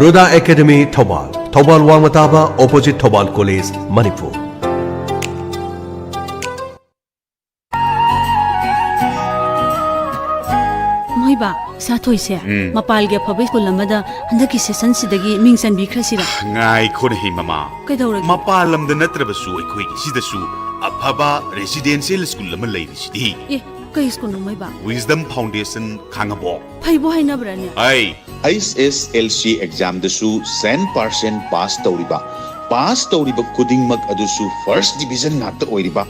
Ruda academy Thoubal, Thoubal ꯋꯥꯡꯃ ꯇꯥꯕ, opposite ꯊꯧꯕꯥꯜ ꯀꯣꯂꯦꯖ, ꯃꯅꯤꯄꯨꯔ꯫ ꯃꯣꯏꯕꯥ, ꯏꯆꯥꯊꯣꯏꯁꯦ ꯎꯝ꯫ ꯃꯄꯥꯜꯒꯤ ꯑꯐꯕ ꯁ꯭ꯀꯨꯜ ꯑꯃꯗ ꯍꯟꯗꯛꯀꯤ sessionꯁꯤꯗꯒꯤ ꯃꯤꯡ ꯆꯟꯕꯤꯈ꯭ꯔꯁꯤꯔ? ꯉꯥꯏꯈꯣꯅꯦꯍꯦ, ꯃꯃꯥ꯫ ꯀꯩꯗꯧꯔꯒꯦ? ꯃꯄꯥꯜ ꯂꯝꯗ ꯅꯠꯇ꯭ꯔꯕꯁꯨ ꯑꯩꯈꯣꯏꯒꯤ ꯁꯤꯗꯁꯨ ꯑꯐꯕ residential ꯁ꯭ꯀꯨꯜ ꯑꯃ ꯂꯩꯔꯤꯁꯤꯗꯤ꯫ ꯑꯦ, ꯀꯩ ꯁ꯭ꯀꯨꯜꯅꯣ, ꯃꯣꯏꯕꯥ? Wisdom Foundation, ꯈꯥꯉꯕꯣꯛ꯫ ꯐꯩꯕꯨ ꯍꯥꯏꯅꯕ꯭ꯔꯥꯅꯦ? ꯑꯩ H S L C examꯗꯁꯨ cent percent pass ꯇꯧꯔꯤꯕ, pass ꯇꯧꯔꯤꯕ ꯈꯨꯗꯤꯡꯃꯛ ꯑꯗꯨꯁꯨ first division ꯉꯥꯛꯇ ꯑꯣꯏꯔꯤꯕ,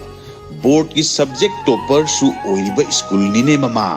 boardꯀꯤ subject topperꯁꯨ ꯑꯣꯏꯔꯤꯕ ꯁ꯭ꯀꯨꯜꯅꯤꯅꯦ, ꯃꯃꯥ꯫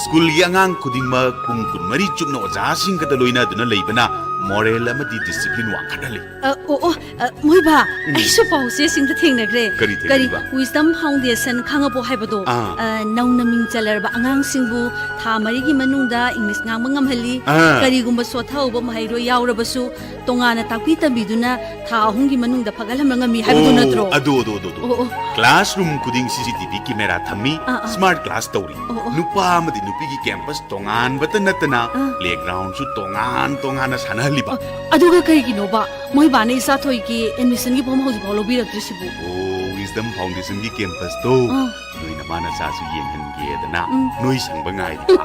ꯁ꯭ꯀꯨꯜꯒꯤ ꯑꯉꯥꯡ ꯈꯨꯗꯤꯡꯃꯛ ꯄꯨꯡ ꯀꯨꯟꯃꯔꯤ ꯆꯨꯞꯅ ꯑꯣꯖꯥꯁꯤꯡꯒꯗ ꯂꯣꯏꯅꯗꯨꯅ ꯂꯩꯕꯅ moral ꯑꯃꯗꯤ discipline ꯋꯥꯡꯈꯠꯍꯜꯂꯤ꯫ ꯑ, ꯑꯣ, ꯑꯣ, ꯑ, ꯃꯣꯏꯕꯥ, ꯎꯝ꯫ ꯑꯩꯁꯨ ꯄꯥꯎꯆꯦꯁꯤꯡꯗ ꯊꯦꯡꯅꯈ꯭ꯔꯦ꯫ ꯀꯔꯤ ꯊꯦꯡꯅꯔꯤꯕ? ꯀꯔꯤ, Wisdom Foundation ꯈꯥꯉꯕꯣꯛ ꯍꯥꯏꯕꯗꯣ? ꯑꯥ꯫ ꯑ, ꯅꯧꯅ ꯃꯤꯡ ꯆꯜꯂꯔꯕ ꯑꯉꯥꯡꯁꯤꯡꯕꯨ ꯊꯥ ꯃꯔꯤꯒꯤ ꯃꯅꯨꯡꯗ English ꯉꯥꯡꯕ ꯉꯝꯍꯜꯂꯤ꯫ ꯑꯥ꯫ ꯀꯔꯤꯒꯨꯝꯕ ꯁꯣꯠꯊꯍꯧꯕ ꯃꯍꯩꯔꯣꯏ ꯌꯥꯎꯔꯕꯁꯨ ꯇꯣꯉꯥꯟꯅ ꯇꯥꯛꯄꯤ ꯇꯝꯕꯤꯗꯨꯅ ꯊꯥ ꯑꯍꯨꯝꯒꯤ ꯃꯅꯨꯡꯗ ꯐꯒꯠꯍꯟꯕ ꯉꯝꯃꯤ ꯍꯥꯏꯕꯗꯨ ꯑꯣ, ꯅꯠꯇ꯭ꯔꯣ? ꯑꯗꯨ, ꯑꯗꯨ, ꯑꯗꯨ, ꯑꯗꯨ꯫ ꯑꯣ, ꯑꯣ꯫ Classroom ꯈꯨꯗꯤꯡ C C T V camera ꯊꯝꯃꯤ, ꯑꯥ, ꯑꯥ꯫ Smart class ꯇꯧꯔꯤ꯫ ꯑꯣ, ꯑꯣ꯫ ꯅꯨꯄꯥ ꯑꯃꯗꯤ ꯅꯨꯄꯤꯒꯤ campus ꯇꯣꯉꯥꯟꯕꯇ ꯅꯠꯇꯅ ꯑꯥ꯫ Playgroundꯁꯨ ꯇꯣꯉꯥꯟ ꯇꯣꯉꯥꯟꯅ ꯁꯥꯟꯅꯍꯜꯂꯤꯕ꯫ ꯑ, ꯑꯗꯨꯒ ꯀꯩꯒꯤꯅꯣꯕ ꯃꯣꯏꯕꯥꯅ ꯏꯆꯥꯊꯣꯏꯒꯤ admissionꯒꯤ form ꯍꯧꯖꯤꯛꯐꯥꯎ ꯂꯧꯕꯤꯔꯛꯇ꯭ꯔꯤꯁꯤꯕꯨ? ꯑꯣ, Wisdom Foundationꯒꯤ campusꯇꯣ ꯑꯥ꯫ ꯅꯣꯏꯅ ꯃꯥꯅ ꯆꯥꯁꯨ ꯌꯦꯡꯍꯟꯒꯦꯗꯅ ꯎꯝ꯫ ꯅꯣꯏ ꯁꯪꯕ ꯉꯥꯏꯔꯤꯕ꯫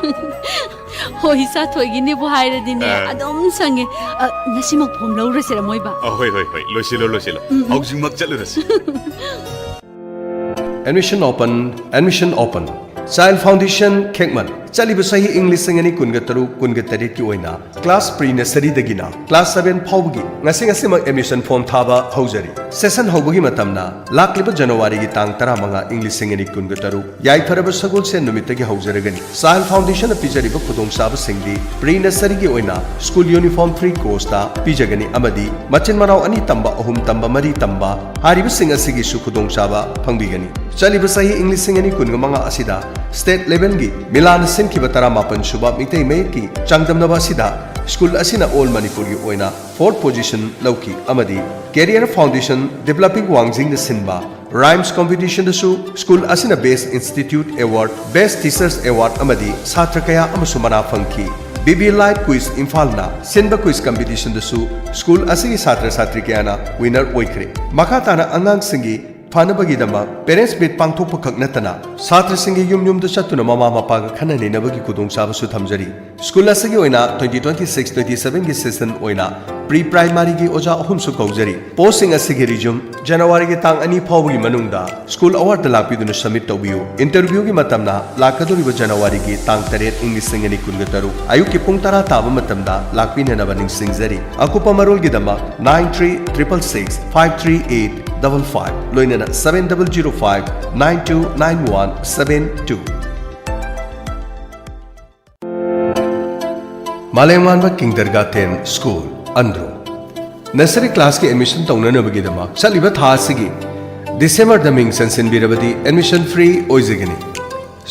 ꯍꯣꯏ, ꯏꯆꯥ ꯊꯣꯏꯒꯤꯅꯦꯕꯨ ꯍꯥꯏꯔꯗꯤꯅꯦ, ꯑ꯫ ꯑꯗꯨꯝ ꯁꯪꯉꯦ꯫ ꯑ, ꯉꯁꯤꯃꯛ ꯐꯣꯝ ꯂꯧꯔꯁꯤꯔ ꯃꯣꯏꯕ? ꯑ, ꯍꯣꯏ, ꯍꯣꯏ, ꯍꯣꯏ, ꯂꯣꯏꯁꯤꯜꯂꯣ, ꯂꯣꯏꯁꯤꯜꯂꯣ꯫ ꯎꯝ, ꯎꯝ꯫ ꯍꯧꯖꯤꯛꯃꯛ ꯆꯠꯂꯨꯔꯁꯤ꯫ Admission open, admission open. Child Foundation ꯈꯦꯛꯃꯟ꯫ ꯆꯠꯂꯤꯕ ꯆꯍꯤ ꯏꯪ ꯂꯤꯁꯤꯡ ꯑꯅꯤ ꯀꯨꯟꯒ ꯇꯔꯨꯛ, ꯀꯨꯟꯒ ꯇꯔꯦꯠꯀꯤ ꯑꯣꯏꯅ class pre nurseryꯗꯒꯤꯅ class seven ꯐꯥꯎꯕꯒꯤ ꯉꯁꯤ ꯉꯁꯤꯃꯛ admission form ꯊꯥꯕ ꯍꯧꯖꯔꯤ꯫ Session ꯍꯧꯕꯒꯤ ꯃꯇꯝꯅ ꯂꯥꯛꯂꯤꯕ ꯖꯅꯋꯥꯔꯤꯒꯤ ꯇꯥꯡ ꯇꯔꯥꯃꯉꯥ, ꯏꯪ ꯂꯤꯁꯤꯡ ꯑꯅꯤ ꯀꯨꯟꯒ ꯇꯔꯨꯛ, ꯌꯥꯏꯐꯔꯕ ꯁꯒꯣꯜꯁꯦꯟ ꯅꯨꯃꯤꯠꯇꯒꯤ ꯍꯧꯖꯔꯒꯅꯤ꯫ Child Foundationꯅ ꯄꯤꯖꯔꯤꯕ ꯈꯨꯗꯣꯡꯆꯥꯕꯁꯤꯡꯗꯤ pre nurseryꯒꯤ ꯑꯣꯏꯅ school uniform free coachꯇ ꯄꯤꯖꯒꯅꯤ ꯑꯃꯗꯤ ꯃꯆꯤꯟ ꯃꯅꯥꯎ ꯑꯅꯤ ꯇꯝꯕ, ꯑꯍꯨꯝ ꯇꯝꯕ, ꯃꯔꯤ ꯇꯝꯕ ꯍꯥꯏꯔꯤꯕꯁꯤꯡ ꯑꯁꯤꯒꯤꯁꯨ ꯈꯨꯗꯣꯡꯆꯥꯕ ꯐꯪꯕꯤꯒꯅꯤ꯫ ꯆꯠꯂꯤꯕ ꯆꯍꯤ ꯏꯪ ꯂꯤꯁꯤꯡ ꯑꯅꯤ ꯀꯨꯟꯒ ꯃꯉꯥ ꯑꯁꯤꯗ state levelꯒꯤ ꯃꯤꯂꯥꯅ ꯁꯤꯟꯈꯤꯕ ꯇꯔꯥꯃꯥꯄꯟ ꯁꯨꯕ ꯃꯤꯇꯩ ꯃꯌꯦꯛꯀꯤ ꯆꯥꯡꯗꯝꯅꯕ ꯑꯁꯤꯗ school ꯑꯁꯤꯅ all ꯃꯅꯤꯄꯨꯔꯒꯤ ꯑꯣꯏꯅ fourth position ꯂꯧꯈꯤ ꯑꯃꯗꯤ Career Foundation Developing ꯋꯥꯡꯖꯤꯡꯅ ꯁꯤꯟꯕ rhymes competitionꯗꯁꯨ school ꯑꯁꯤꯅ Best Institute Award, Best Teachers Award ꯑꯃꯗꯤ ꯁꯥꯇ꯭ꯔ ꯀꯌꯥ ꯑꯃꯁꯨ ꯃꯅꯥ ꯐꯪꯈꯤ꯫ B B Live Quiz ꯏꯝꯐꯥꯜꯅ ꯁꯤꯟꯕ quiz competitionꯗꯁꯨ school ꯑꯁꯤꯒꯤ ꯁꯥꯇ꯭ꯔ ꯁꯥꯇ꯭ꯔꯤ ꯀꯌꯥꯅ winner ꯑꯣꯏꯈ꯭ꯔꯦ꯫ ꯃꯈꯥ ꯇꯥꯅ ꯑꯉꯥꯡꯁꯤꯡꯒꯤ ꯐꯅꯕꯒꯤꯗꯃꯛ parents meet ꯄꯥꯡꯊꯣꯛꯄ ꯈꯛ ꯅꯠꯇꯅ ꯁꯥꯇ꯭ꯔꯁꯤꯡꯒꯤ ꯌꯨꯝ ꯌꯨꯝꯗ ꯆꯠꯇꯨꯅ ꯃꯃꯥ ꯃꯄꯥꯒ ꯈꯟꯅ ꯅꯩꯅꯕꯒꯤ ꯈꯨꯗꯣꯡꯆꯥꯕꯁꯨ ꯊꯝꯖꯔꯤ꯫ School ꯑꯁꯤꯒꯤ ꯑꯣꯏꯅ twenty twenty six twenty sevenꯒꯤ session ꯑꯣꯏꯅ pre primaryꯒꯤ ꯑꯣꯖꯥ ꯑꯍꯨꯝꯁꯨ ꯀꯧꯖꯔꯤ꯫ Postꯁꯤꯡ ꯑꯁꯤꯒꯤ resume ꯖꯅꯋꯥꯔꯤꯒꯤ ꯇꯥꯡ ꯑꯅꯤ ꯐꯥꯎꯕꯒꯤ ꯃꯅꯨꯡꯗ school hourꯗ ꯂꯥꯛꯄꯤꯗꯨꯅ submit ꯇꯧꯕꯤꯌꯨ꯫ Interviewꯒꯤ ꯃꯇꯝꯅ ꯂꯥꯛꯀꯗꯧꯔꯤꯕ ꯖꯅꯋꯥꯔꯤꯒꯤ ꯇꯥꯡ ꯇꯔꯦꯠ, ꯏꯪ ꯂꯤꯁꯤꯡ ꯑꯅꯤ ꯀꯨꯟꯒ ꯇꯔꯨꯛ, ꯑꯌꯨꯛꯀꯤ ꯄꯨꯡ ꯇꯔꯥ ꯇꯥꯕ ꯃꯇꯝꯗ ꯂꯥꯛꯄꯤꯅꯅꯕ ꯅꯤꯡꯁꯤꯡꯖꯔꯤ꯫ ꯑꯀꯨꯞꯄ ꯃꯔꯣꯜꯒꯤꯗꯃꯛ nine three triple six five three eight double five ꯂꯣꯏꯅꯅ seven double zero five nine two nine one seven two꯫ ꯃꯥꯂꯦꯝꯉꯥꯟꯕ Kindergarten School, Andro. Nursery classꯀꯤ admission ꯇꯧꯅꯅꯕꯒꯤꯗꯃꯛ ꯆꯠꯂꯤꯕ ꯊꯥ ꯑꯁꯤꯒꯤ Decemberꯗ ꯃꯤꯡ ꯆꯟꯁꯤꯟꯕꯤꯔꯕꯗꯤ admission free ꯑꯣꯏꯖꯒꯅꯤ꯫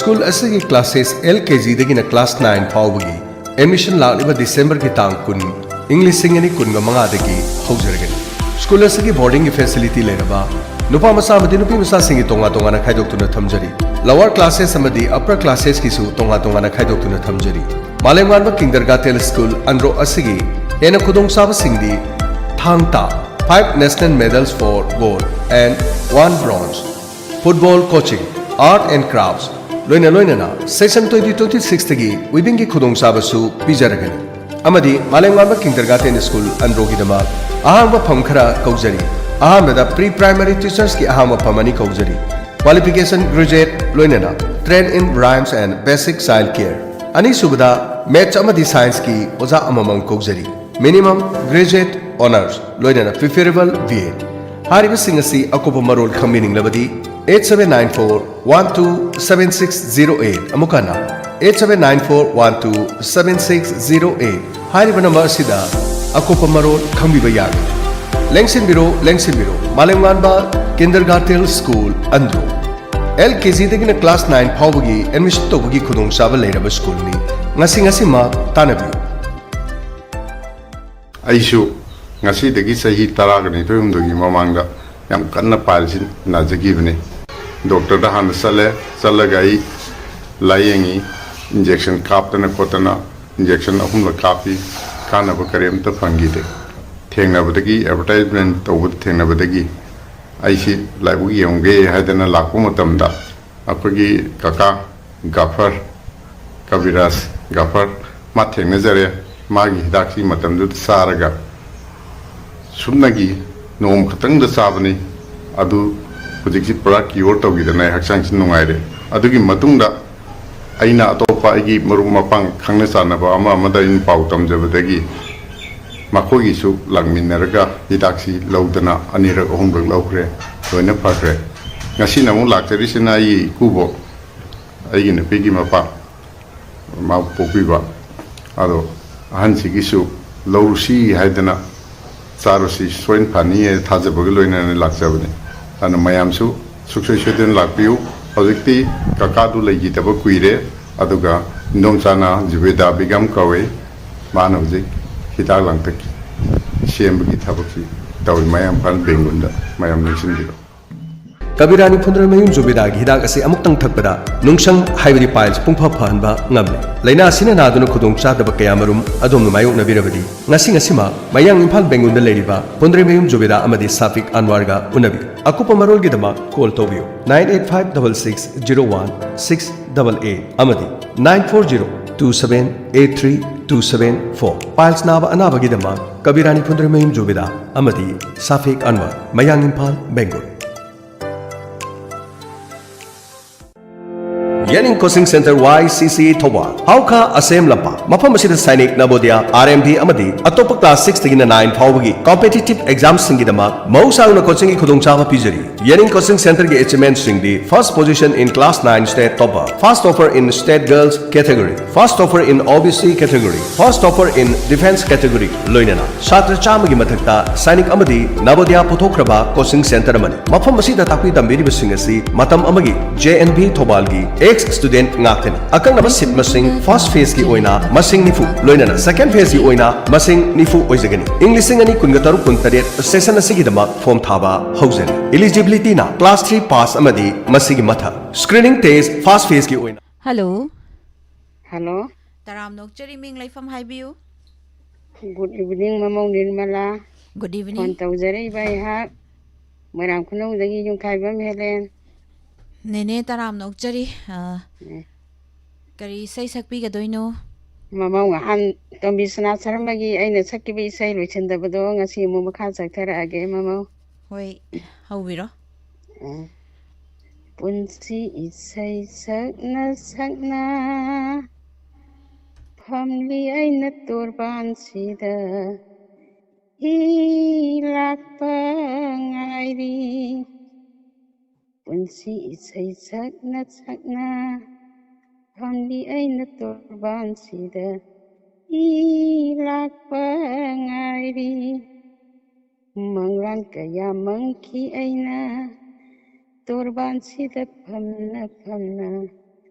School ꯑꯁꯤꯒꯤ classes L K Gꯗꯒꯤꯅ class nine ꯐꯥꯎꯕꯒꯤ admission ꯂꯥꯛꯂꯤꯕ Decemberꯒꯤ ꯇꯥꯡ ꯀꯨꯟ, ꯏꯪ ꯂꯤꯁꯤꯡ ꯑꯅꯤ ꯀꯨꯟꯒ ꯃꯉꯥꯗꯒꯤ ꯍꯧꯖꯔꯒꯅꯤ꯫ School ꯑꯁꯤꯒꯤ boardingꯒꯤ facility ꯂꯩꯔꯕ ꯅꯨꯄꯥ ꯃꯆꯥ ꯑꯃꯗꯤ ꯅꯨꯄꯤ ꯃꯆꯥꯁꯤꯡꯒꯤ ꯇꯣꯉꯥꯟ ꯇꯣꯉꯥꯟꯅ ꯈꯥꯏꯗꯣꯛꯇꯨꯅ ꯊꯝꯖꯔꯤ꯫ Lower classes ꯑꯃꯗꯤ upper classesꯀꯤꯁꯨ ꯇꯣꯉꯥꯟ ꯇꯣꯉꯥꯟꯅ ꯈꯥꯏꯗꯣꯛꯇꯨꯅ ꯊꯝꯖꯔꯤ꯫ ꯃꯥꯂꯦꯝꯉꯥꯟꯕ Kindergarten School, ꯑꯟꯗ꯭ꯔꯣ ꯑꯁꯤꯒꯤ ꯍꯦꯟꯅ ꯈꯨꯗꯣꯡꯆꯥꯕꯁꯤꯡꯗꯤ ꯊꯥꯡ ꯇꯥ, five national medals for gold and one bronze, football coaching, Art and Crafts, ꯂꯣꯏꯅ ꯂꯣꯏꯅꯅ Session twenty twenty sixꯇꯒꯤ weavingꯒꯤ ꯈꯨꯗꯣꯡꯆꯥꯕꯁꯨ ꯄꯤꯖꯔꯒꯅꯤ꯫ ꯑꯃꯗꯤ ꯃꯥꯂꯦꯝꯉꯥꯟꯕ Kindergarten School ꯑꯟꯗ꯭ꯔꯣꯒꯤꯗꯃꯛ ꯑꯍꯥꯡꯕ ꯐꯝ ꯈꯔ ꯀꯧꯖꯔꯤ꯫ ꯑꯍꯥꯟꯕꯗ Pre Primary Teachersꯀꯤ ꯑꯍꯥꯡꯕ ꯐꯝ ꯑꯅꯤ ꯀꯧꯖꯔꯤ꯫ Qualification Graduate ꯂꯣꯏꯅꯅ Train in Rhymes and Basic Child Care꯫ ꯑꯅꯤꯁꯨꯕꯗ Maths ꯑꯃꯗꯤ Scienceꯀꯤ ꯑꯣꯖꯥ ꯑꯃꯃꯝ ꯀꯧꯖꯔꯤ꯫ Minimum Graduate Honours ꯂꯣꯏꯅꯅ Preferable B.Ed꯫ ꯍꯥꯏꯔꯤꯕꯁꯤꯡ ꯑꯁꯤ ꯑꯀꯨꯞꯄ ꯃꯔꯣꯜ ꯈꯪꯕꯤꯅꯤꯡꯂꯕꯗꯤ eight seven nine four one two seven six zero eight, ꯑꯃꯨꯛ ꯍꯟꯅ eight seven nine four one two seven six zero eight ꯍꯥꯏꯔꯤꯕ ꯅꯝꯕꯔ ꯑꯁꯤꯗ ꯑꯀꯨꯞꯄ ꯃꯔꯣꯜ ꯈꯪꯕꯤꯕ ꯌꯥꯒꯅꯤ꯫ ꯂꯦꯡꯁꯤꯟꯕꯤꯔꯣ, ꯂꯦꯡꯁꯤꯟꯕꯤꯔꯣ, ꯃꯥꯂꯦꯝꯉꯥꯟꯕ Kindergarten School Andro. LKGꯗꯒꯤꯅ class nine ꯐꯥꯎꯕꯒꯤ admission ꯇꯧꯕꯒꯤ ꯈꯨꯗꯣꯡꯆꯥꯕ ꯂꯩꯔꯕ ꯁ꯭ꯀꯨꯜꯅꯤ꯫ ꯉꯁꯤ ꯉꯁꯤꯃꯛ ꯇꯥꯟꯅꯕꯤꯌꯨ꯫ ꯑꯩꯁꯨ ꯉꯁꯤꯗꯒꯤ ꯆꯍꯤ ꯇꯔꯥꯒ ꯅꯤꯊꯣꯏ ꯍꯨꯝꯗꯣꯏꯒꯤ ꯃꯃꯥꯡꯗ ꯌꯥꯝ ꯀꯟꯅ ꯄꯥꯏꯜꯁꯤ ꯅꯥꯖꯈꯤꯕꯅꯤ꯫ ꯗꯣꯛꯇꯔꯗ ꯍꯥꯟꯅ ꯆꯠꯂꯦ꯫ ꯆꯠꯂꯒ ꯑꯩ ꯂꯥꯏꯌꯦꯡꯉꯤ꯫ ꯏꯟꯖꯦꯛꯁꯟ ꯀꯥꯞꯇꯅ ꯈꯣꯠꯇꯅ ꯏꯟꯖꯦꯛꯁꯟ ꯑꯍꯨꯝꯂꯛ ꯀꯥꯞꯄꯤ꯫ ꯀꯥꯟꯅꯕ ꯀꯔꯤꯝꯇ ꯐꯪꯈꯤꯗꯦ꯫ ꯊꯦꯡꯅꯕꯗꯒꯤ, ꯑꯦꯗꯚꯔꯇꯥꯏꯖꯃꯦꯟ ꯇꯧꯕꯗ ꯊꯦꯡꯅꯕꯗꯒꯤ ꯑꯩꯁꯤ ꯂꯥꯏꯕꯛ ꯌꯦꯡꯉꯨꯒꯦ ꯍꯥꯏꯗꯅ ꯂꯥꯛꯄ ꯃꯇꯝꯗ ꯑꯩꯈꯣꯏꯒꯤ ꯀꯀꯥ ꯒꯥꯐꯔ, ꯀꯕꯤꯔꯥꯖ ꯒꯥꯐꯔ, ꯃꯥ ꯊꯦꯡꯅꯖꯔꯦ꯫ ꯃꯥꯒꯤ ꯍꯤꯗꯥꯛꯁꯤ ꯃꯇꯝꯗꯨꯗ ꯆꯥꯔꯒ ꯁꯨꯞꯅꯒꯤ ꯅꯣꯡꯃ ꯈꯛꯇꯪꯗ ꯆꯥꯕꯅꯤ꯫ ꯑꯗꯨ ꯍꯧꯖꯤꯛꯁꯤ ꯄꯨꯔꯥ ꯀ꯭ꯌꯣꯔ ꯇꯧꯈꯤꯗꯅ ꯑꯩ ꯍꯛꯆꯥꯡꯁꯤ ꯅꯨꯡꯉꯥꯏꯔꯦ꯫ ꯑꯗꯨꯒꯤ ꯃꯇꯨꯡꯗ ꯑꯩꯅ ꯑꯇꯣꯞꯄ ꯑꯩꯒꯤ ꯃꯔꯨꯞ ꯃꯄꯥꯡ ꯈꯪꯅ ꯆꯥꯟꯅꯕ ꯑꯃ ꯑꯃꯗ ꯑꯩꯅ ꯄꯥꯎ ꯇꯝꯖꯕꯗꯒꯤ ꯃꯈꯣꯏꯒꯤꯁꯨ ꯂꯥꯛꯃꯤꯟꯅꯔꯒ ꯍꯤꯗꯥꯛꯁꯤ ꯂꯧꯗꯅ ꯑꯅꯤꯔꯛ ꯑꯍꯨꯝꯂꯛ ꯂꯧꯈ꯭ꯔꯦ꯫ ꯂꯣꯏꯅ ꯐꯈ꯭ꯔꯦ꯫ ꯉꯁꯤꯅ ꯑꯃꯨꯛ ꯂꯥꯛꯆꯔꯤꯁꯤꯅ ꯑꯩꯒꯤ ꯏꯀꯨꯕꯣꯛ, ꯑꯩꯒꯤ ꯅꯨꯄꯤꯒꯤ ꯃꯄꯥ, ꯃꯥ ꯄꯣꯛꯄꯤꯕ꯫ ꯑꯗꯣ ꯑꯍꯟꯁꯤꯒꯤꯁꯨ ꯂꯧꯔꯨꯁꯤ ꯍꯥꯏꯗꯅ ꯆꯥꯔꯨꯁꯤ, ꯁꯣꯏꯅ ꯐꯅꯤ ꯍꯥꯏꯅ ꯊꯥꯖꯕꯒ ꯂꯣꯏꯅꯅ ꯂꯥꯛꯆꯕꯅꯤ꯫ ꯑꯗꯨꯅ ꯃꯌꯥꯝꯁꯨ ꯁꯨꯡꯁꯣꯏ ꯁꯣꯏꯗꯅ ꯂꯥꯛꯄꯤꯌꯨ꯫ ꯍꯧꯖꯤꯛꯇꯤ ꯀꯀꯥꯗꯨ ꯂꯩꯈꯤꯗꯕ ꯀꯨꯏꯔꯦ꯫ ꯑꯗꯨꯒ ꯏꯟꯗꯣꯝꯆꯥꯅ ꯖꯨꯕꯦꯗꯥ ꯕꯤꯒꯝ ꯀꯧꯏ꯫ ꯃꯥꯅ ꯍꯧꯖꯤꯛ ꯍꯤꯗꯥꯛ ꯂꯥꯡꯊꯛ ꯁꯦꯝꯕꯒꯤ ꯊꯕꯛꯁꯤ ꯇꯧꯔꯤ꯫ ꯃꯌꯥꯝ ꯏꯝꯐꯥꯜ ꯕꯦꯡꯒꯨꯟꯗ꯫ ꯃꯌꯥꯝ ꯅꯤꯡꯁꯤꯡꯕꯤꯔꯣ꯫ ꯀꯕꯤꯔꯥꯅꯤ ꯐꯨꯟꯗ꯭ꯔꯩꯃꯌꯨꯝ ꯖꯨꯕꯦꯗꯥꯒꯤ ꯍꯤꯗꯥꯛ ꯑꯁꯤ ꯑꯃꯨꯛꯇꯪ ꯊꯛꯄꯗ ꯅꯨꯡꯁꯪ ꯍꯥꯏꯕꯗꯤ piles ꯄꯨꯡꯐ ꯐꯍꯟꯕ ꯉꯝꯂꯦ꯫ ꯂꯥꯏꯅꯥ ꯑꯁꯤꯅ ꯅꯥꯗꯨꯅ ꯈꯨꯗꯣꯡ ꯆꯥꯗꯕ ꯀꯌꯥꯃꯔꯨꯝ ꯑꯗꯣꯝꯅ ꯃꯥꯌꯣꯛꯅꯕꯤꯔꯕꯗꯤ, ꯉꯁꯤ ꯉꯁꯤꯃꯛ ꯃꯌꯥꯡ ꯏꯝꯐꯥꯜ ꯕꯦꯡꯒꯨꯜꯗ ꯂꯩꯔꯤꯕ ꯐꯨꯟꯗ꯭ꯔꯩꯃꯌꯨꯝ ꯖꯨꯕꯦꯗꯥ ꯑꯃꯗꯤ ꯁꯥꯐꯤꯛ ꯑꯟꯋꯥꯔꯒ ꯎꯅꯕꯤꯌꯨ꯫ ꯑꯀꯨꯞꯄ ꯃꯔꯣꯜꯒꯤꯗꯃꯛ call ꯇꯧꯕꯤꯌꯨ nine eight five double six zero one six double eight ꯑꯃꯗꯤ nine four zero two seven eight three two seven four꯫ Piles ꯅꯥꯕ ꯑꯅꯥꯕꯒꯤꯗꯃꯛ ꯀꯕꯤꯔꯥꯅꯤ ꯐꯨꯟꯗ꯭ꯔꯩꯃꯌꯨꯝ ꯖꯨꯕꯦꯗꯥ ꯑꯃꯗꯤ ꯁꯥꯐꯤꯛ ꯑꯟꯋꯥꯔ, ꯃꯌꯥꯡ Imphal, ꯕꯦꯡꯒꯨꯜ꯫ ꯌꯦꯅꯤꯡ coaching centre Y C C Thoubal, ꯍꯥꯎꯈꯥ ꯑꯁꯦꯝ ꯂꯝꯄꯥꯛ꯫ ꯃꯐꯝ ꯑꯁꯤꯗ ꯁꯥꯏꯅꯤꯛ, ꯅꯕꯣꯗꯤꯌꯥ, R M B ꯑꯃꯗꯤ ꯑꯇꯣꯞꯄ class six ꯇꯒꯤꯅ nine ꯐꯥꯎꯕꯒꯤ competitive exam ꯁꯤꯡꯒꯤꯗꯃꯛ ꯃꯍꯧꯁꯥꯒꯨꯝꯅ coaching ꯒꯤ ꯈꯨꯗꯣꯡꯆꯥꯕ ꯄꯤꯖꯔꯤ꯫ ꯌꯦꯅꯤꯡ coaching centre ꯒꯤ achievement ꯁꯤꯡꯗꯤ first position in class nine state topper, first offer in state girls category, first offer in O B C category, first offer in defence category, ꯂꯣꯏꯅꯅ ꯁꯥꯇ꯭ꯔ ꯆꯥꯝꯃꯒꯤ ꯃꯊꯛꯇ ꯁꯥꯏꯅꯤꯛ ꯑꯃꯗꯤ ꯅꯕꯣꯗꯤꯌꯥ ꯄꯨꯊꯣꯛꯈ꯭ꯔꯕ coaching centre ꯑꯃꯅꯤ꯫ ꯃꯐꯝ ꯑꯁꯤꯗ ꯇꯥꯛꯄꯤ ꯇꯝꯕꯤꯔꯤꯕꯁꯤꯡ ꯑꯁꯤ ꯃꯇꯝ ꯑꯃꯒꯤ J N V ꯊꯧꯕꯥꯜꯒꯤ ex student ꯉꯥꯛꯇꯅꯤ꯫ ꯑꯀꯛꯅꯕ seat ꯃꯁꯤꯡ first phase ꯀꯤ ꯑꯣꯏꯅ ꯃꯁꯤꯡ ꯅꯤꯐꯨ, ꯂꯣꯏꯅꯅ second phase ꯀꯤ ꯑꯣꯏꯅ ꯃꯁꯤꯡ ꯅꯤꯐꯨ ꯑꯣꯏꯖꯒꯅꯤ꯫ ꯏꯪ ꯂꯤꯁꯤꯡ ꯑꯅꯤ ꯀꯨꯟꯒ ꯇꯔꯨꯛ ꯀꯨꯟꯇꯔꯦꯠ session ꯑꯁꯤꯒꯤꯗꯃꯛ form ꯊꯥꯕ ꯍꯧꯖꯔꯤ꯫ Eligibility ꯅ class three pass ꯑꯃꯗꯤ ꯃꯁꯤꯒꯤ ꯃꯊꯛ꯫ Screening test first phase ꯀꯤ ꯑꯣꯏꯅ꯫ Hello꯫ Hello꯫ ꯇꯔꯥꯝꯅ ꯑꯣꯛꯆꯔꯤ, ꯃꯤꯡ ꯂꯩꯐꯝ ꯍꯥꯏꯕꯤꯌꯨ꯫ Good evening, ꯃꯃꯧ ꯅꯤꯔꯃꯂꯥ꯫ Good evening꯫ Phone ꯇꯧꯖꯔꯛꯏꯕ ꯑꯩꯍꯥꯛ ꯃꯣꯏꯔꯥꯡ ꯈꯨꯅꯧꯗꯒꯤ ꯌꯨꯝꯈꯥꯏꯕꯝ ꯍꯦꯂꯦꯟ꯫ ꯅꯦꯅꯦ ꯇꯔꯥꯝꯅ ꯑꯣꯛꯆꯔꯤ꯫ ꯑ, ꯎꯝ꯫ ꯀꯔꯤ ꯏꯁꯩ ꯁꯛꯄꯤꯒꯗꯣꯏꯅꯣ? ꯃꯃꯧ ꯉꯍꯥꯟ ꯇꯣꯝꯕꯤ ꯁꯅꯥ ꯁꯔꯃꯒꯤ ꯑꯩꯅ ꯁꯛꯈꯤꯕ ꯏꯁꯩ ꯂꯣꯏꯁꯤꯟꯗꯕꯗꯣ ꯉꯁꯤ ꯑꯃꯨꯛ ꯃꯈꯥ ꯆꯠꯊꯔꯛꯑꯒꯦ, ꯃꯃꯧ꯫ ꯍꯣꯏ, ꯍꯧꯕꯤꯔꯣ꯫ ꯎꯝ꯫ ꯄꯨꯟꯁꯤ ꯏꯁꯩ ꯁꯛꯅ ꯁꯛꯅ ꯐꯝꯂꯤ ꯑꯩꯅ ꯇꯣꯔꯕꯥꯟꯁꯤꯗ ꯍꯤ ꯂꯥꯛꯄ ꯉꯥꯏꯔꯤ꯫ ꯄꯨꯟꯁꯤ ꯏꯁꯩ ꯁꯛꯅ ꯁꯛꯅ ꯐꯝꯂꯤ ꯑꯩꯅ ꯇꯣꯔꯕꯥꯟꯁꯤꯗ ꯍꯤ ꯂꯥꯛꯄ ꯉꯥꯏꯔꯤ꯫ ꯃꯪꯂꯥꯟ ꯀꯌꯥ ꯃꯪꯈꯤ ꯑꯩꯅ ꯇꯣꯔꯕꯥꯟꯁꯤꯗ ꯐꯝꯅ ꯐꯝꯅ꯫